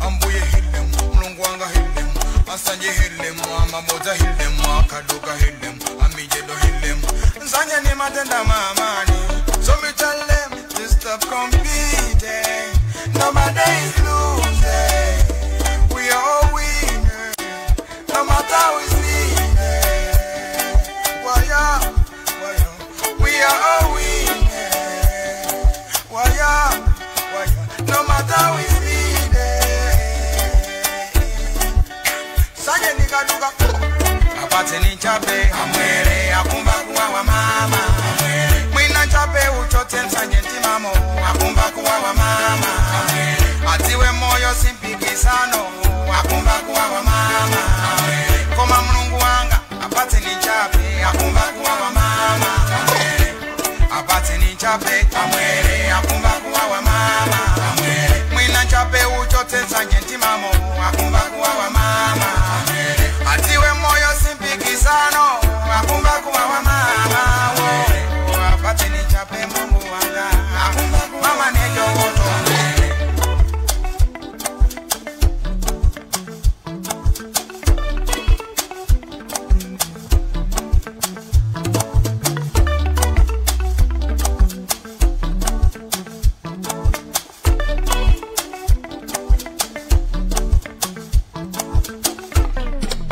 ambuye hilem mulungu wanga hilem asanje hilem amamoza hilem akaduka hilem amijedo hilem nsanje ni matenda mamani. So me tell them to stop competing. Nobody is losing. We are all winners. No matter who is leading. Why yeah, why yeah. We are all winners. Why yeah, why yeah. No matter who is leading. Sanje nikaduka. Apate ni chape amwere akumba kuwawa mama. Chape uchote nsanje ntimamo akumba kuwawa mama atiwe moyo simpikisano akumba kuwawa mama koma mulungu wanga apate ni chape akumba kuwawa mama apate ni chape amwere akumba kuwawa mama mwina chape uchote nsanje ntimamo akumba kuwawa mama atiwe moyo simpikisano akumba kuwawa mama.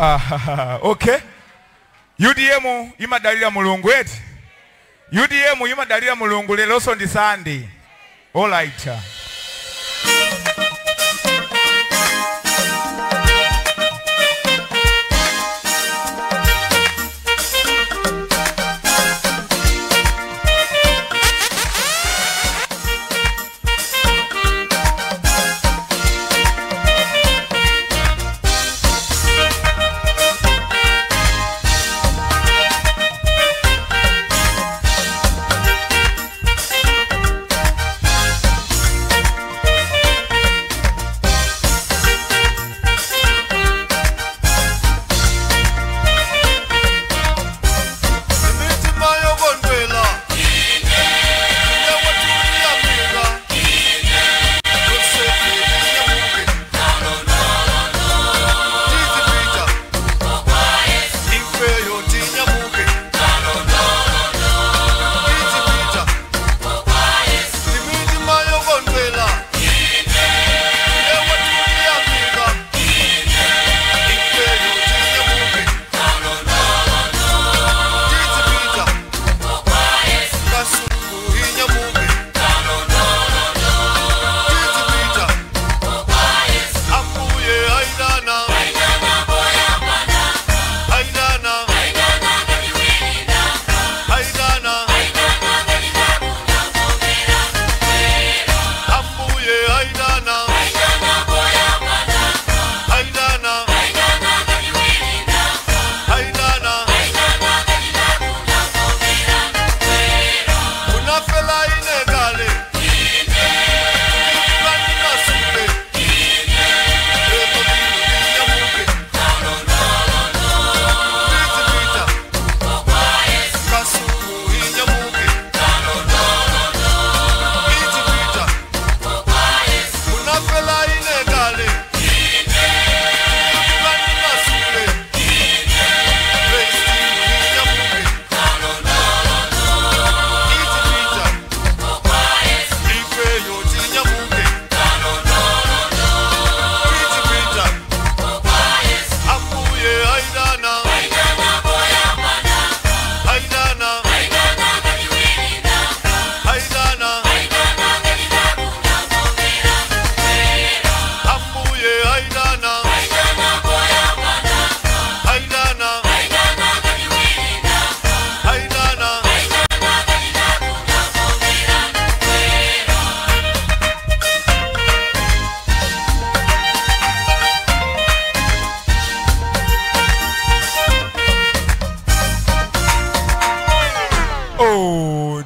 Ah, okay. UTM imadalira Mulungu eti. UTM imadalira Mulungu leloso ndi Sunday. All right.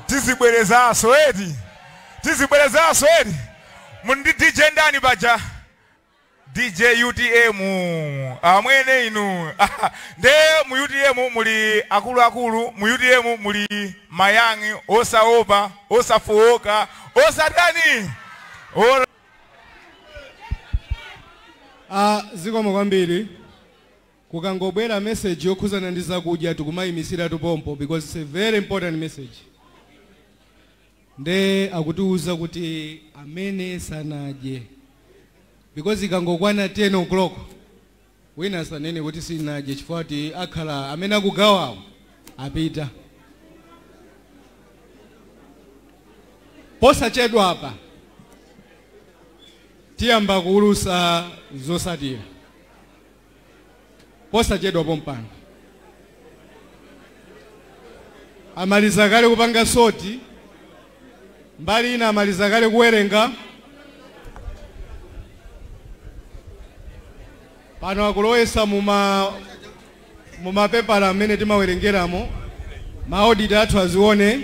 Tizibwerezaso eti. Tizibwerezaso eti. Mundi DJ ndani baja. DJ UTM. Amwene inu. Nde mu UTM muli akulu akulu, mu UTM muli mayangi, osaopa, osafuoka, osatani. Zikomo kwambiri. Kukangobwera message yokhuzana ndi zakudya tikumayimisira tupompo because it's a very important message. Nde akutiuza kuti amene sanaje because ikangokwana 10 o'clock wina sanene kuti sinaje chifukwa akhala amene akugawawo apita. Posachedwa apa tiyamba kuulusa zosatira. Posachedwa pompano amaliza kale kupanga soti. Mbali ina amaliza kale kuwerenga. Pano akulowesa mumapepala amene timawerengeramo. Ma audit athu azione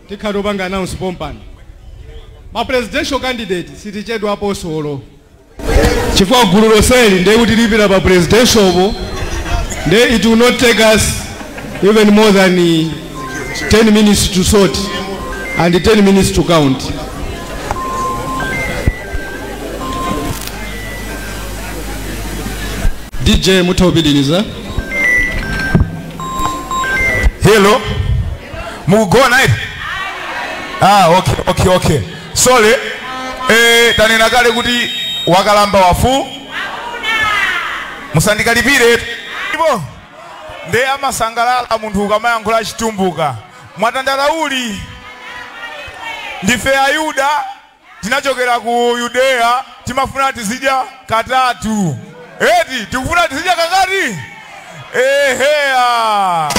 tikhale opanga announce pompano. Ma presidential candidate sitichedwa apo solo. Chifukwa gulu loseli ndiye kuti lipira pa presidential po. Ndiye it will not take us even more than 10 minutes to sort and 10 minutes to count. DJ mutobidiniza. Hello. Mugona iti? Ah, okay. Sorry. Tanena kale kuti wakalamba wafu. Musandikalipire. Ndipo nde amasangalala munthu ukamayankhula Chitumbuka. Mwatandalauli ndife Ayuda, tinachokera ku Yudeya, timafuna tizidya katatu. Eti tikufuna tizidya kakati? Eheya.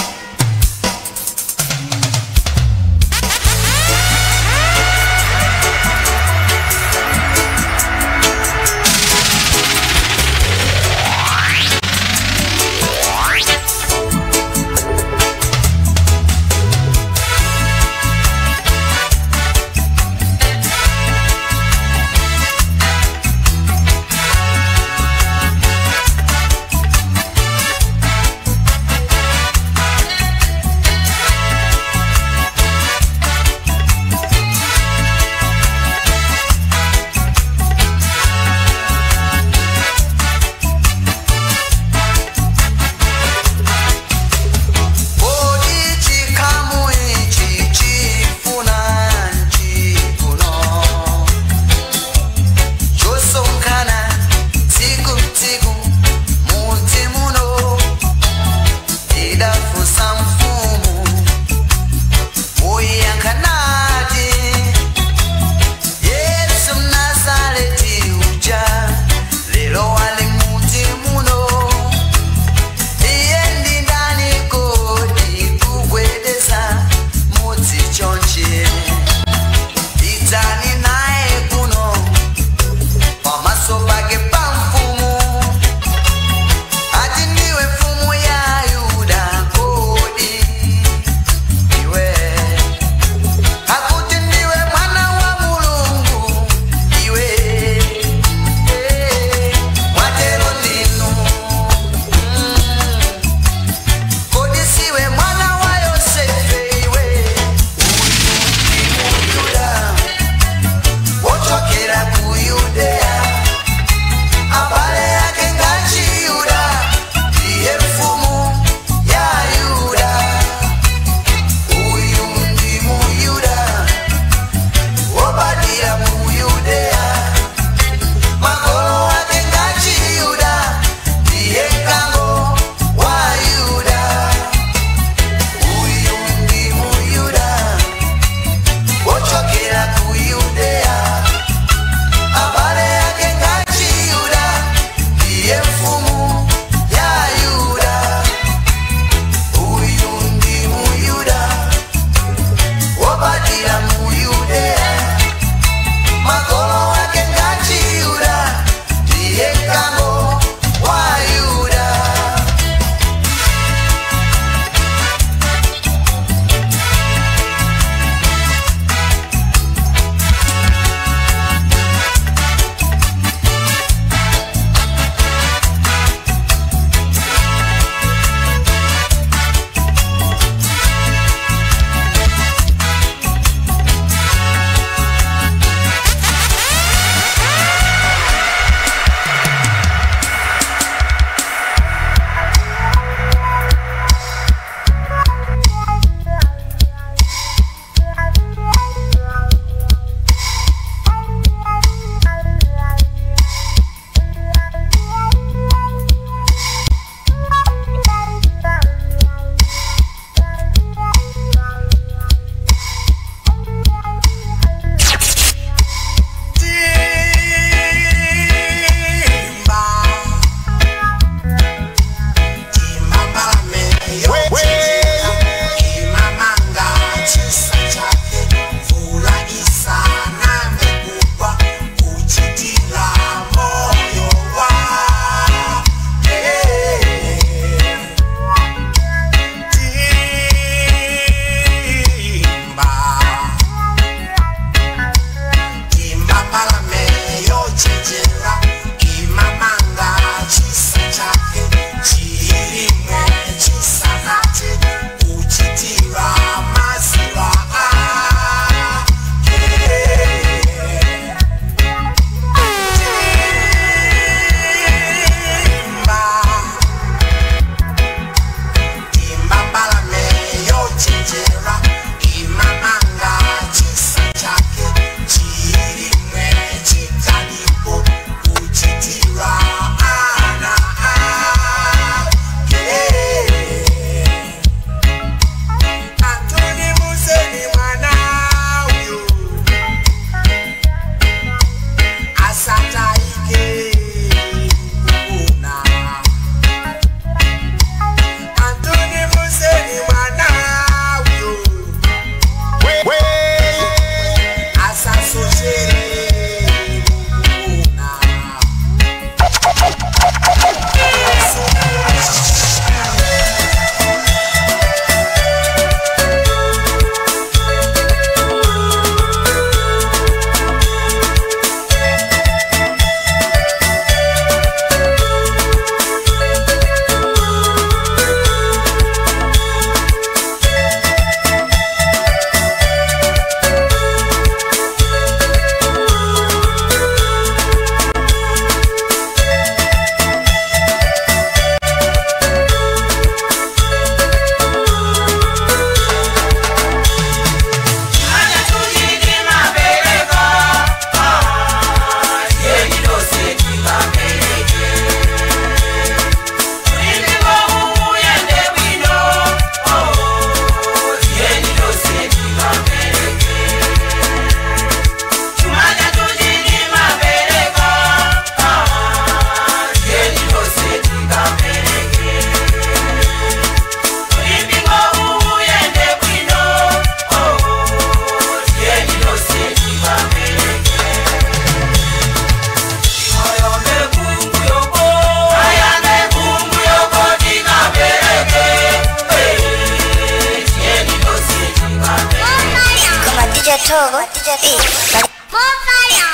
Togo,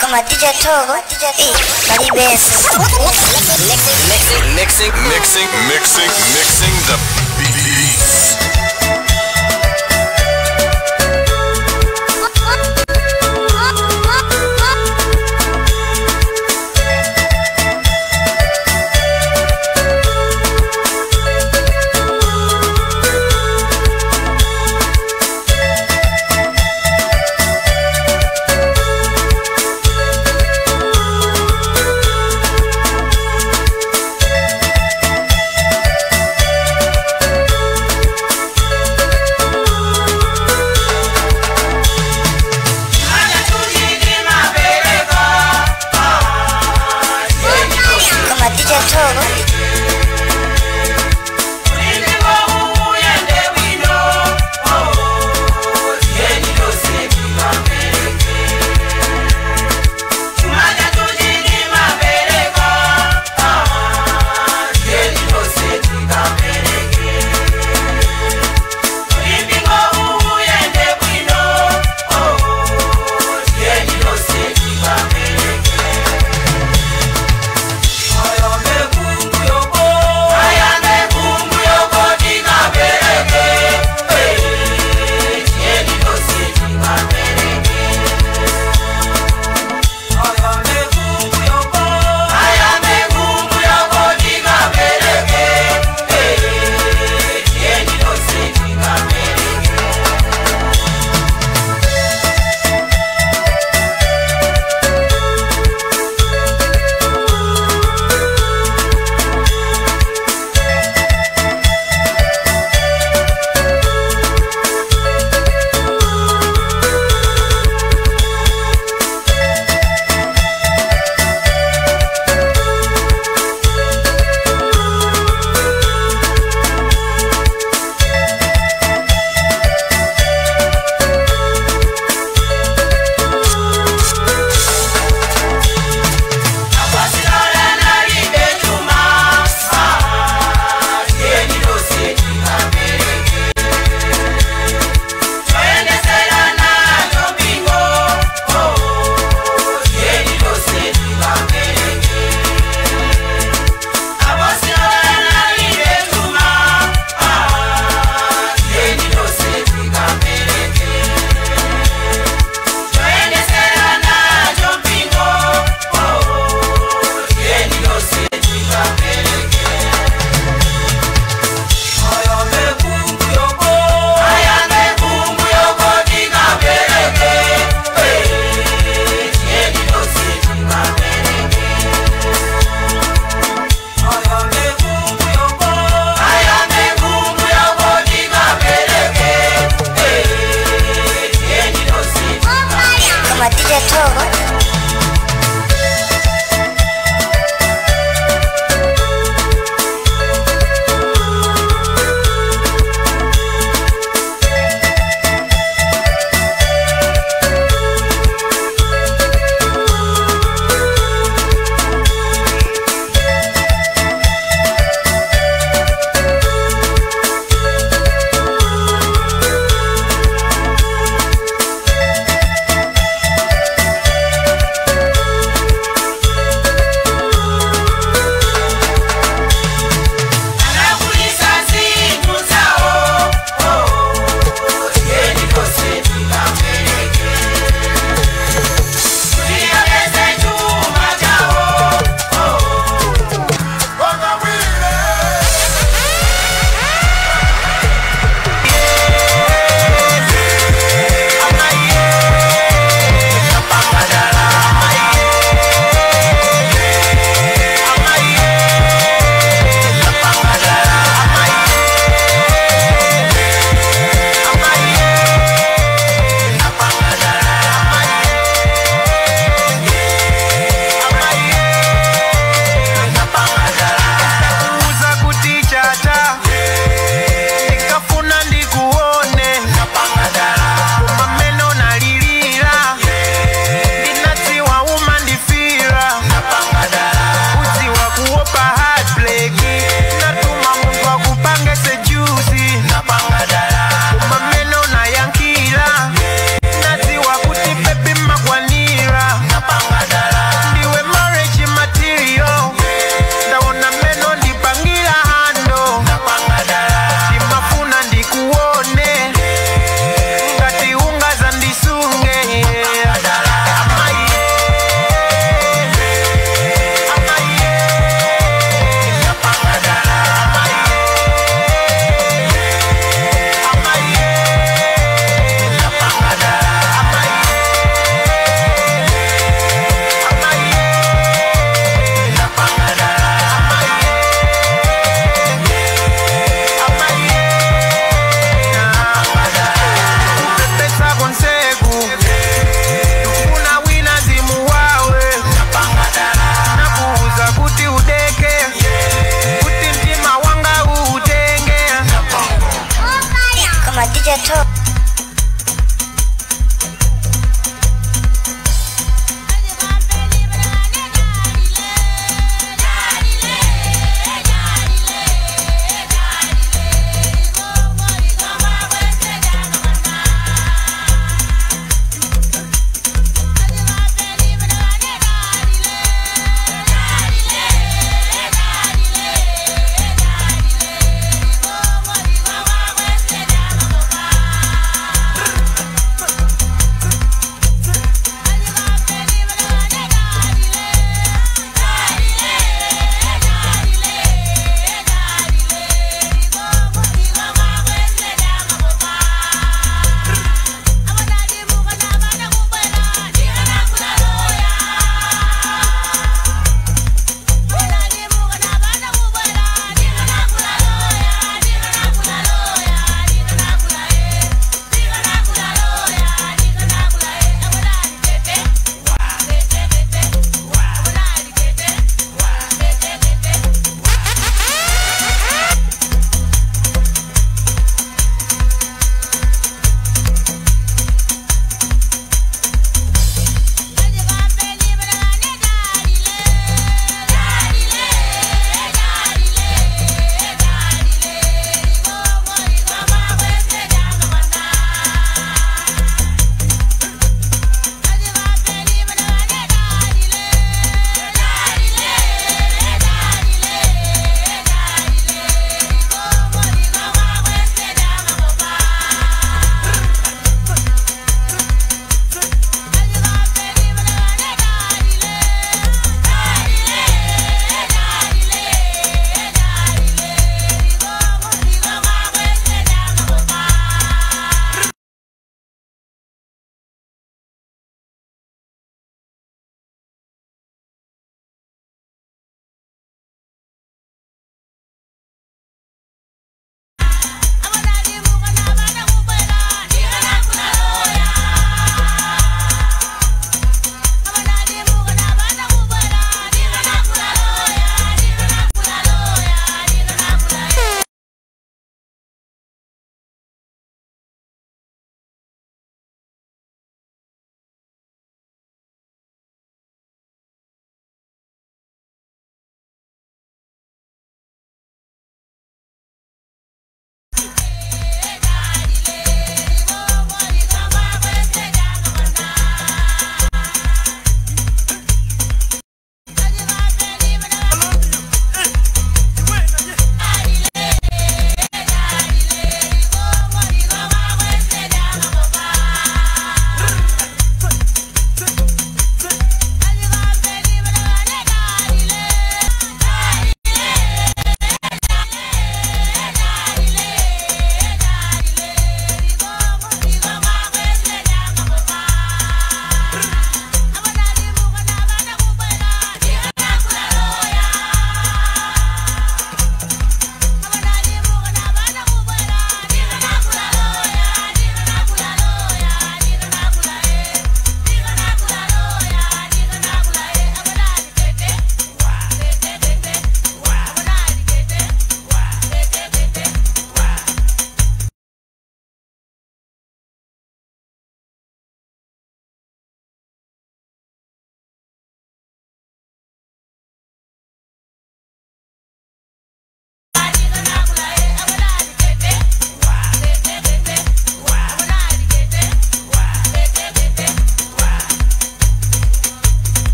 Koma DJ Togo, Balibeso. Mixing, mixing, mixing, mixing, mixing the beats. Koma DJ Togo. Koma DJ Togo.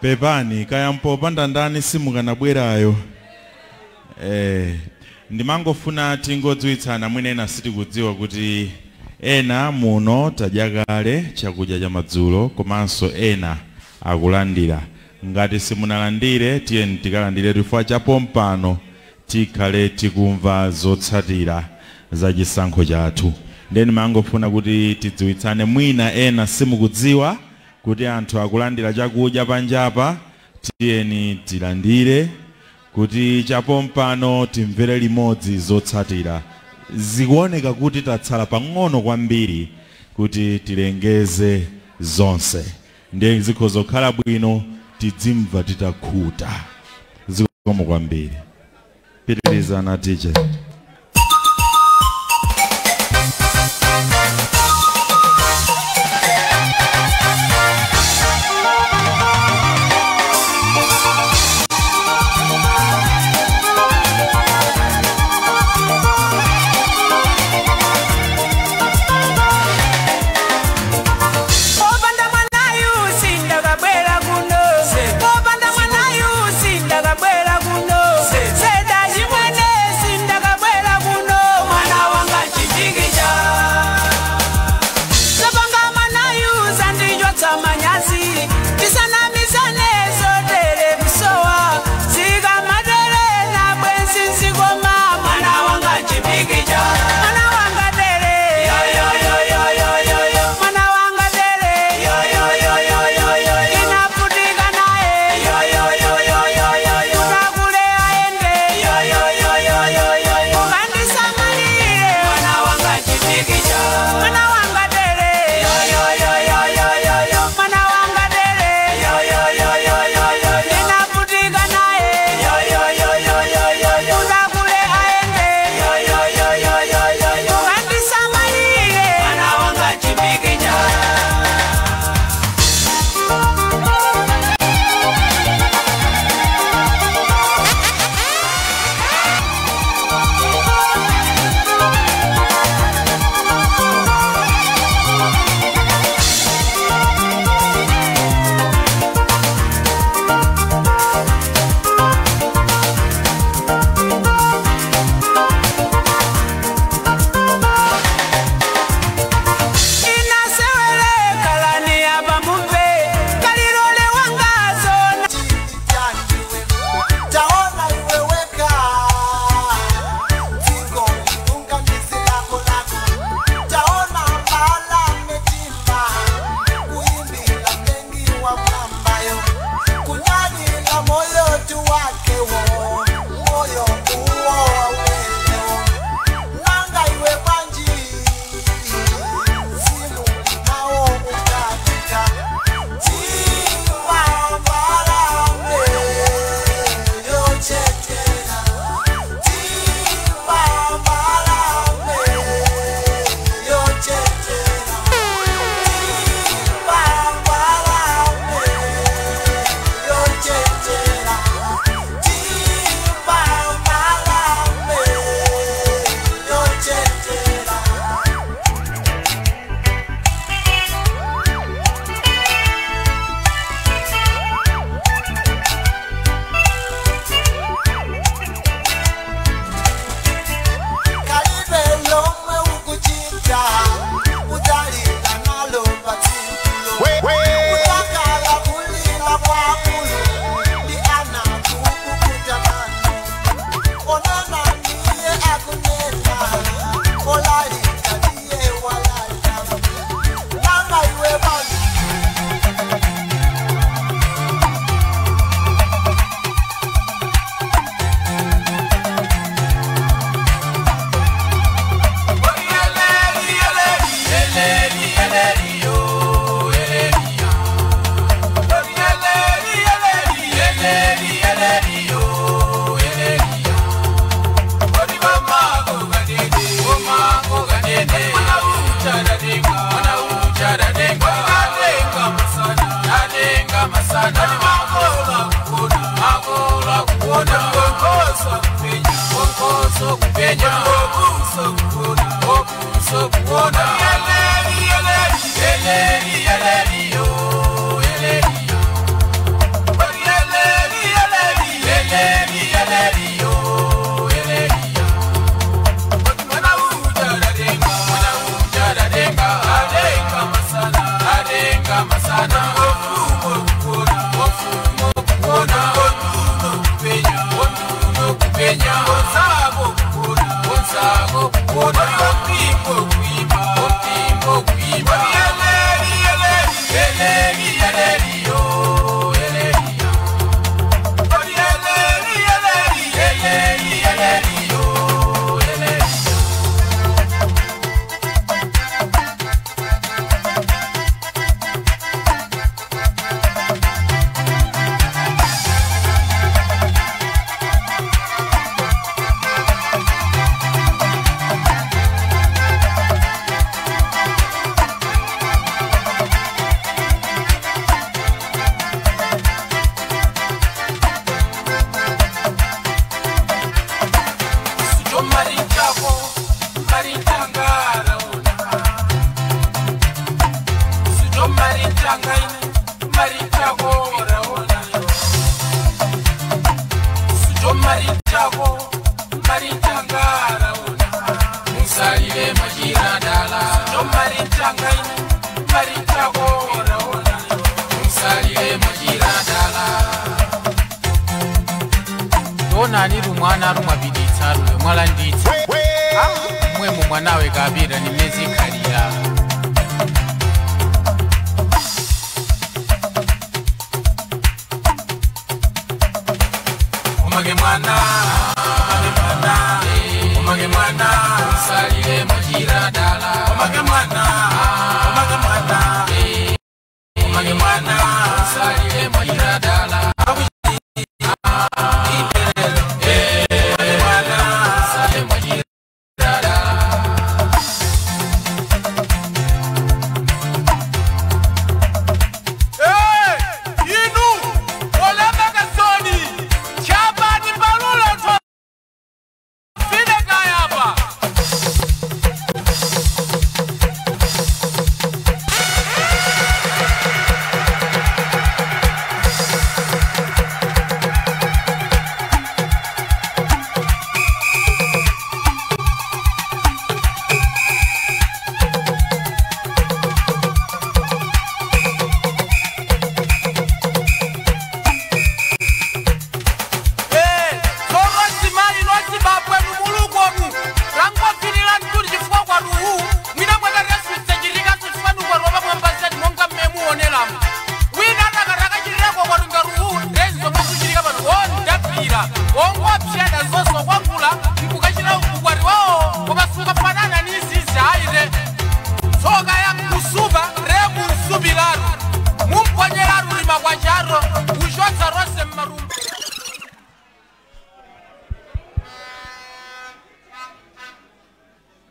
Pepani kaya mpopanda ndani simukanabwerayo. Ndimangofuna tingodziwitsana mwina ena sitikudziwa kuti ena muno tadya kale chakudya cha madzulo komanso ena akulandira. Ngati simunalandire tiyeni tikalandire chifukwa cha pompano tikhale tikumva zotsatira za chisankho chathu. Ndeni mangofuna kuti tidziwitsane mwina ena simukudziwa kuti anthu akulandira chakudya panjapa, tiyeni tilandire kuti chapompano timvere limodzi zotsatira. Zikuoneka kuti tatsala pang'ono kwambiri kuti tilengeze zonse. Ndiye zikhoza kukhala bwino tidzimva titakhuta. Zikomo kwambiri. Pitirizana DJ.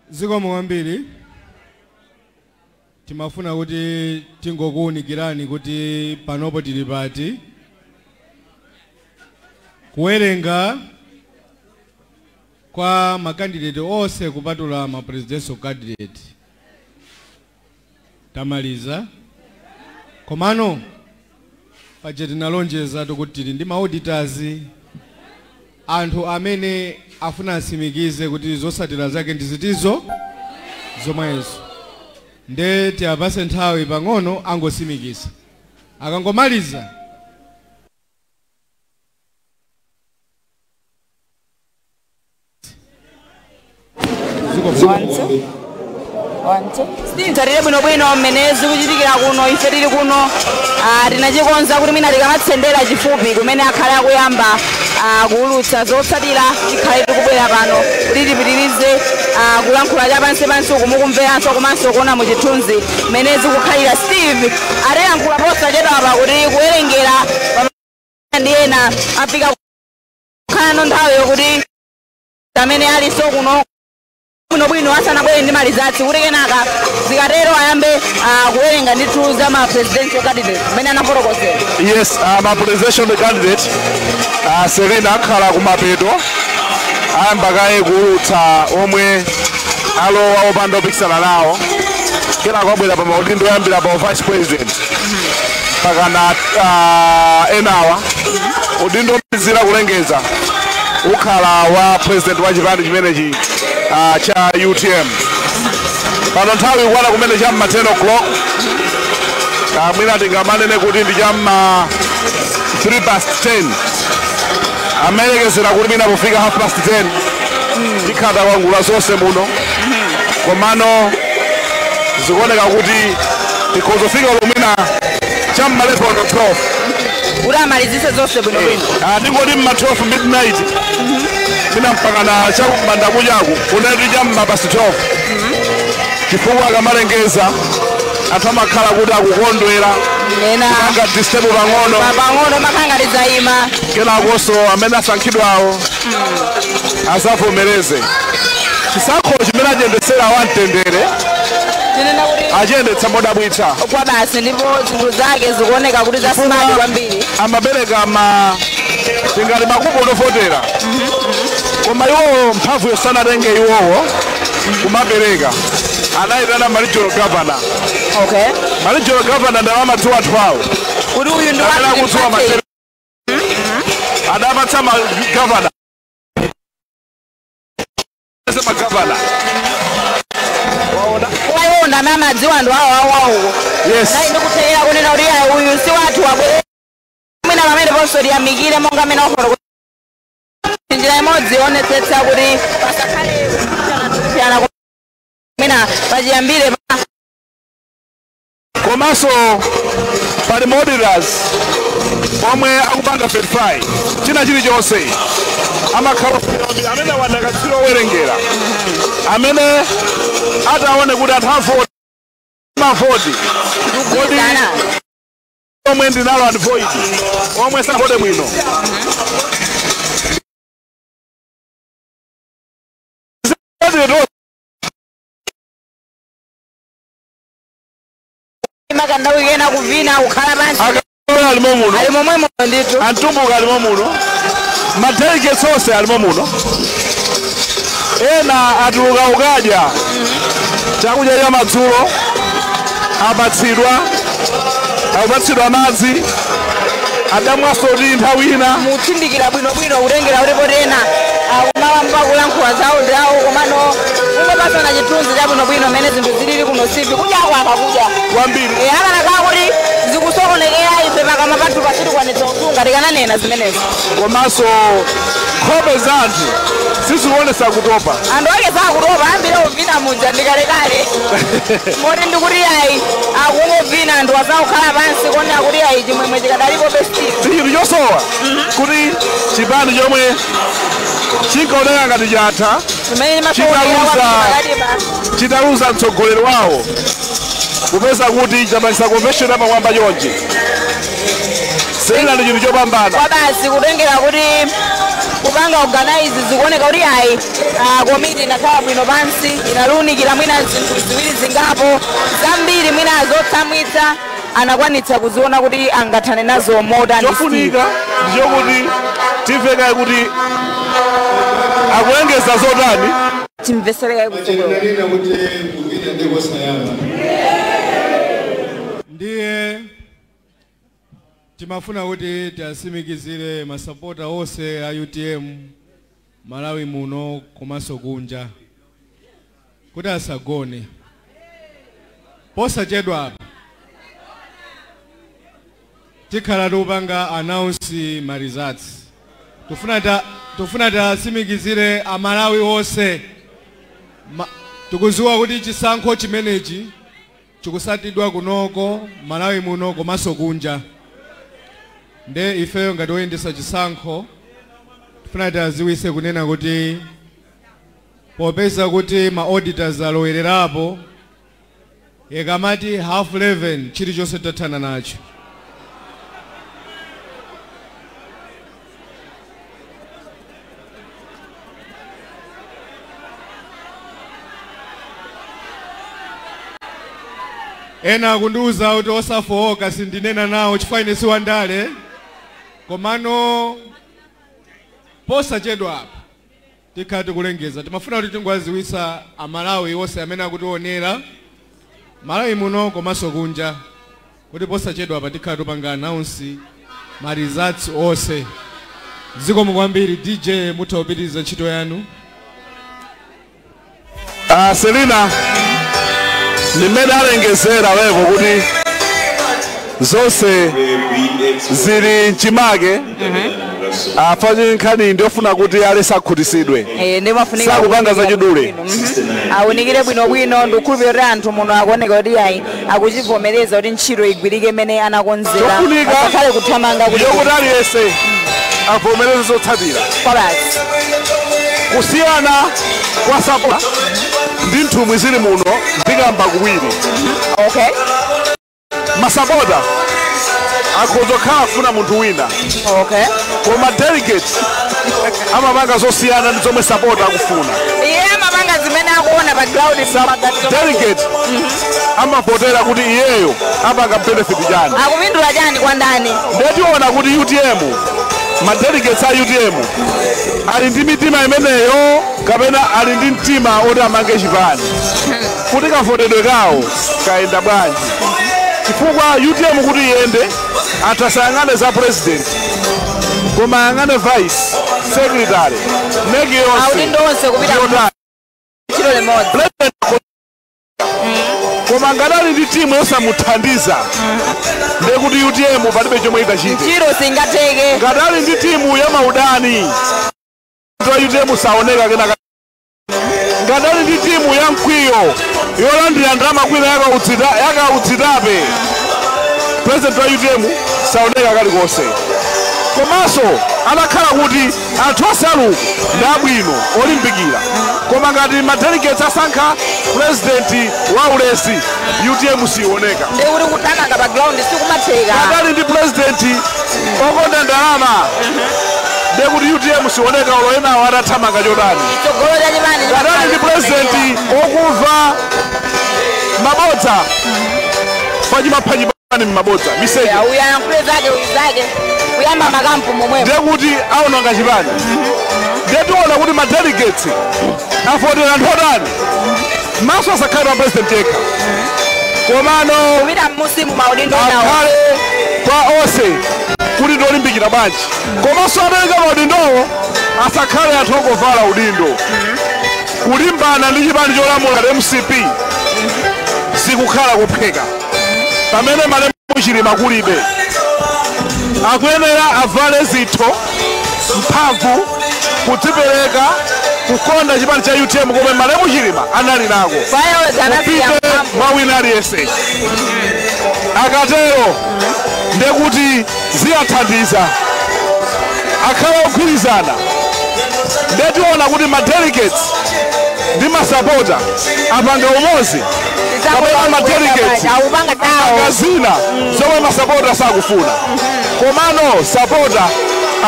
Zikomo kwambiri timafuna kuti tingokuwunikirani kuti panopo tili pati kuwerenga kwa makandidate onse kupatula ma presidential candidate tamaliza. Komano paja tinalonjeza kuti tili ndi ma auditors, anthu amene afuna asimikize kuti zosatira zake ndizitizo zomwezo, nde tiapase nthawi pang'ono angosimikisa, akangomaliza Tsatire bwinobwino mmene zikuchitikira kuno. Ife tili kuno tinachikonza kuti mwina tikamatsendera chifupi kumene akhale akuyamba kuwulutsa zotsatira, tikhale tikubwera pano kuti tipitirize kulankhula cha pansi uku mukumveranso komanso kuona muchithunzi mmene zikukhalira. Steve atayankhula posachedwa apa kuti kuwerengera ndi ena afika kukhala nthawi yokuti amene aliso kuno bwinobwino asanabwere ndi malizatsi kuti kenaka zikatero ayambe kuwerenga ndithu za ma presidential candidate mmene anafotokozera. Yes, ma presidential candidate Serena akhala kumapeto ayamba kaye kuwulutsa omwe alowa opanda opikisana nawo, kenako abwera pa maudindo oyambira pa vice president mpaka na enawa udindo omalizira kulengeza ukhala wa president wa chipani chimenechi cha UTM. Pano nthawi ikwana kumene cha ma 10 o'clock. Mwina tingamanene kuti ndi chamma 3 past 10, amayelekezera kuti mwina pofika half past 10 tikhala kwangula zonse muno, komano zikuoneka kuti tikhozofika lumina chamma 11 or 12 kuti amalizise zonse bwinobwino. Tingoti mma 12 midnight, mwina mpaka na chakumbanda kuchaku kunati chamma past 12, chifukwa akamalengeza anthu amakhala kuti akukondwera nena kupanga disturb pang'ono. Pang'ono makhala ngati zayima. Kenakonso amene asankhidwawo azavomereze chisankho chimene achiyendetsera wamtendere, tinena kuti achiyendetsa modabwitsa kwa basi, ndipo zinthu zake zikuoneka kuti za smart kwambiri. Amabereka ma tingati makuponi ovotera, koma iwowo mphamvu yosanatenge iwowo kumapereka, anayitana ma regional governor. Ma regional governor ndi amadziwa anthu awo kuti uyu ndi amene wathu. Akudziwa ndipatse. Adapatsa ma governor, ma governor waona. Kuwayiwona amene amadziwa anthu awo awo awo. Nayi ndikuthekera kunena kuti ayi, uyu si wathu, wabwere mwina pamene ponso tiyamikire monga amene wafotokoza njira imodzi yoonetsetsa kuti pasakhale kusiyana mwina pachiyambire pa Komanso pali auditors omwe akupanga verify china chilichonse, amakhala amene wandakatsira owerengera amene ataone kuti anthu avoti mavoti kodi kugwirizana omwe ndi null and void, omwe savote bwino. Zero. Makandau kena kuvina kukhala pansi. Akalola alimo muno. Ali momwemo ndithu. Antumbuka alimo muno, ma delegates onse alimo muno, ena atuluka ukadya chakudya cha madzulo, apatsidwa, akupatsidwa madzi, adamwaso kuti nthawi ina. Mutsindikira bwinobwino kutengera kuti potena akumawamba kulankhula zawo ndawo, komano ungopasana chithunzi chabwinobwino mmene zinthu zilili kuno. Sipi kudya kwapa kudya kwambiri. Akanakhala kuti zikusokonekera, ife pakamwa pathu pasitikwanitsa kusunga, tikananena zimenezo. Komanso nkhope za anthu sizikuonesa kutopa. Anthu ake sakutopa, ambiri ovina muja ndikalekale, moti ndikuti ayi, akungovina anthu asakukhala pansi kuonera kuti ayi, chimwemwe chikadalipo besti. Ndi chinthu chosowa kuti chipani chomwe chinkaoneka ngati chatha chimene chimasokonekera kwambiri pakatipa chitaluza mtsogoleri wawo, kupeza kuti chapangisa convention yapamwamba chonchi, sina ndi chinthu chopambana. Kwa basi, kutengera kuti kupanga organize zikuoneka kuti ayi, komiti inakhala bwino pansi, inalunikira mwina zinthu ziwiri zingapo zambiri mwina zotsamwitsa, anakwanitsa kuziona kuti angathane nazo motani. Chofunika ndichokuti timvekaye kuti akulengeza zotani. Timveserekaye kutsogolo. Chinanena kuti kuvina ndikosayamba, ndiye timafuna kuti tiasimikizire masapota onse a UTM Malawi muno komanso kunja kuti asagone. Posachedwa apa tikhala tikupanga announce ma results. Tufuna tasimikizire Amalawi onse. Tikuziwa kuti chisankho chimenechi chikusatidwa kunoko Malawi muno komanso kunja, nde ifeyo ngati oyendesa chisankho tifuna tiaziwise kunena kuti popeza kuti ma auditors alowererapo, ikamati 11:30 chilichonse tathana nacho. Ena akundiwuza kuti osafowoka, sindinena nawo chifukwa ine siwandale, komano posachedwa apa tikhala tikulengeza. Timafuna kuti tingowaziwisa Amalawi onse amene akutionera Malawi muno komanso kunja kuti posachedwa apa tikhala tupanga announce ma results onse. Zikomo kwambiri. DJ, mutha kupitiriza ntchito yanu. Selina, nimene alengezera wevo kuti Zonse zili mchimake. Afanye nkhani ndiyofuna kuti alesa akhutisidwe. Ndimafunika sakupanga zachidule. Awunikire bwinobwino. Ndikukhulupirira anthu muno akuoneka kuti ayi, akuchivomereza kuti ntchito igwirike imene anakonzera. Chofunika asakhale kuthamanga kuti yokuti aliyense avomereze zotsatira. Kwabasi. Kusiyana kwa sapota ndi nthumwi zili muno zikamba kuwiri. Masapota akhoza kukhala afuna munthu wina. Koma delegate amapanga zosiyana ndi zomwe sapota akufuna. Iye amapanga zimene akuona pa ground m'maganizo. Delegate amavotera kuti iyeyo apanga benefit chani, akupindula chani kwa ndani. Ndetiona kuti UTM, ma delegates a UTM ali ndi mitima imeneyo kapena ali ndi mtima oti amange chipani, kuti kavotedwe kawo kayenda bwanji. Chifukwa UTM kuti iyende, anthu asayang'ane za president, koma ayang'ane vice, secretary, NEC yonse. Audindo onse kupita Ndiyotani. ntchito limodzi. Koma ngati ndi timu yosamuthandiza, ndekuti UTM palibe chomwe itachite. Ntchito singatheke. Ngati ali ndi timu ya maudani wa UTM saoneka kenaka. Ngati ali ndi timu ya mkwiyo yolandira ndalama kwina yakaudzitape, president wa UTM saoneka kalikonse. Komanso atakhala kuti anthu onse aluku ndi abwino olimbikira, koma ngati ma delegates asankha president wa ulesi, UTM sioneka. Ndikuti kuthamanga pa ground sikumatheka. Ngati ali ndi president okonda ndalama, ndekuti UTM sioneka olo enawo atathamanga chotani. Chitsogolo cha chipani. Ngati ali ndi president okumva mabodza, pachimapha mmabodza miseche, uyayankhule zake, uyu zake, kuyamba makampu momwemo, ndekuti aononga chipani. Ndetiona kuti ma delegates afotera anthu otani. Maso asakhale pa president yekha, komano kupita mmusimu maudindo nawo akhale kwa onse kuti ndolimbikira bwanji. Komanso apereka maudindowo asakhale anthu ongovala udindo. Kulimbana ndi chipani cholamula MCP sikukhala kupheka. Pamene malemu Chilima kulibe, akuyenera avale zitho, mphamvu, kudzipereka, kukonda chipani cha UTM komwe malemu Chilima anali nako, kupite mwa wina aliyense. Akatero ndekuti ziyathandiza akhala ogwirizana. Ndetiona kuti ma delegates ndi masapota apanga umodzi kapena ma delegates akupanga tawo apanga zina zomwe masapota sakufuna. Komano sapota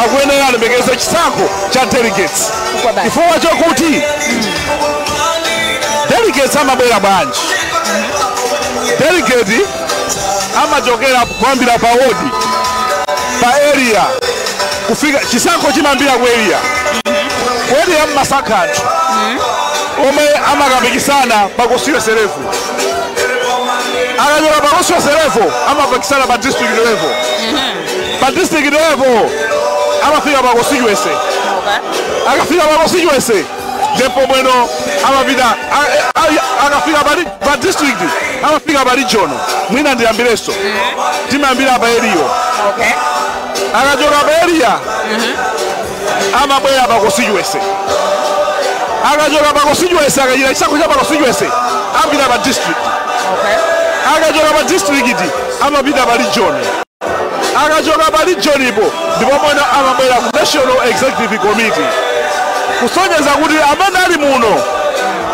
akuyenera alemekeze chisankho cha delegates, chifukwa chokuti delegates amabwera bwanji? Delegate amachokera kuyambira pa ward, pa area, kufika chisankho chimayambira ku area. Ku area mmasankha anthu omwe amakapikisana pa constituency level. Akachoka pa constituency level amapikisana pa district level. Pa district level amafika pa constituency. Akafika pa constituency ndipo mweno amapita akafika pa district amafika pa regional. Mwina ndiyambirenso, timayambira pa area. Akachoka pa area amabwera pa constituency. Akachoka pa constituency, akachita chisankho cha pa constituency, amapita pa district. Akachoka pa district amapita pa region. Akachoka pa region ipo ndipo mwene amabwera ku National Executive Committee, kusonyeza kuti amene ali muno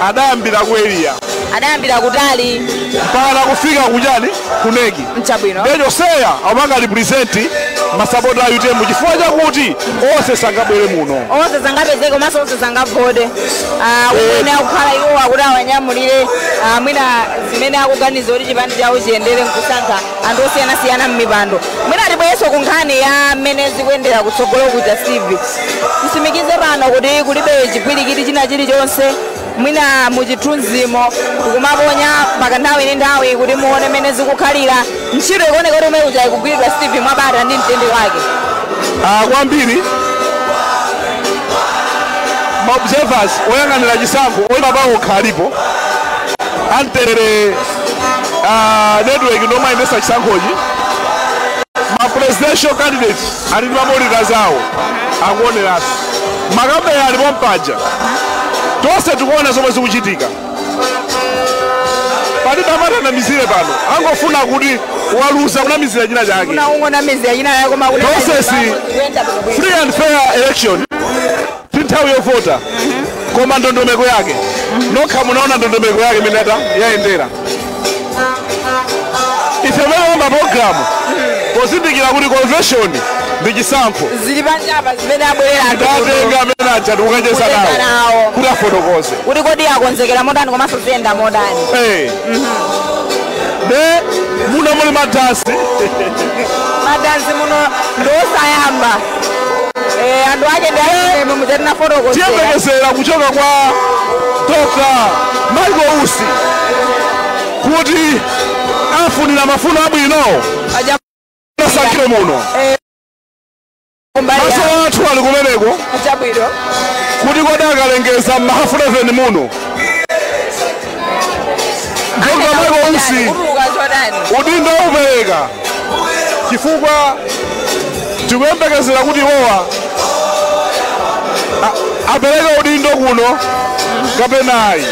adayambira ku area, adayambira kutali mpaka kufika kuchani, ku NEC. Mchabwino. Ndechoseya amanga represent masapota a UTM, chifukwa chakuti onse sangabwere muno. Onse sangapezeke, komanso onse sangavote. Kumene akukhala iwo akuti awanyamulire mwina zimene akuganiza kuti chipani chawo chiyendere nkusankha anthu osiyanasiyana m'mipando. Mwina tibwerenso ku nkhani ya mmene zikuyendera kutsogolo kuja. Steve, tisimikize pano kuti kulibe chipwirikiti china chilichonse. Mwina muchithunzimo tikumaponya mpaka nthawi ndi nthawi kuti muone mmene zikukhalira. Ntchito ikuoneka kuti umene uja ikugwiridwa, Steve, mwabata ndi mtendere wake. Kwambiri ma observers oyang'anira chisankho oyima pawokha alipo amtendere network ndomwe ayendesa chisankhochi. Presidential candidate ali ndi mamonitors awo akuoneranso, makamera alipo mpaja, tonse tikuona zomwe zikuchitika. Palibe amatanamizire pano, angofuna kuti waluza kunamizira china chake. Kuna ungonamizira china yako koma kuti Process free and fair election ti nthawi yovota, koma ndondomeko yake nokha munaona ndondomeko yake imene yayendera. Ife mene program pozindikira kuti convention ndi chisankho zili panjapa zimene abwerera anthu ndatenga amene aja ndikukacheza Kucheza nawo nawo. kuti afotokoze kuti kodi akonzekera motani komanso ziyenda motani. Eh. Ne muno muli madansi. Madansi muno ndiosayamba. Anthu ake ndi achimwemwe muchatina fotokozera. Tiyembekezera kuchoka kwa Dr. Michael Usi kuti afunira mafuno abwino asankhire muno. Kumbali Maso athu ali kumeneko chabwino kuti kodi akalengeza m'mahafu 11 muno Dr. Michael Usi kutuluka zotani. Udindo upereka chifukwa tikuyembekezera kuti iwowa apereke udindo kuno kapena ayi.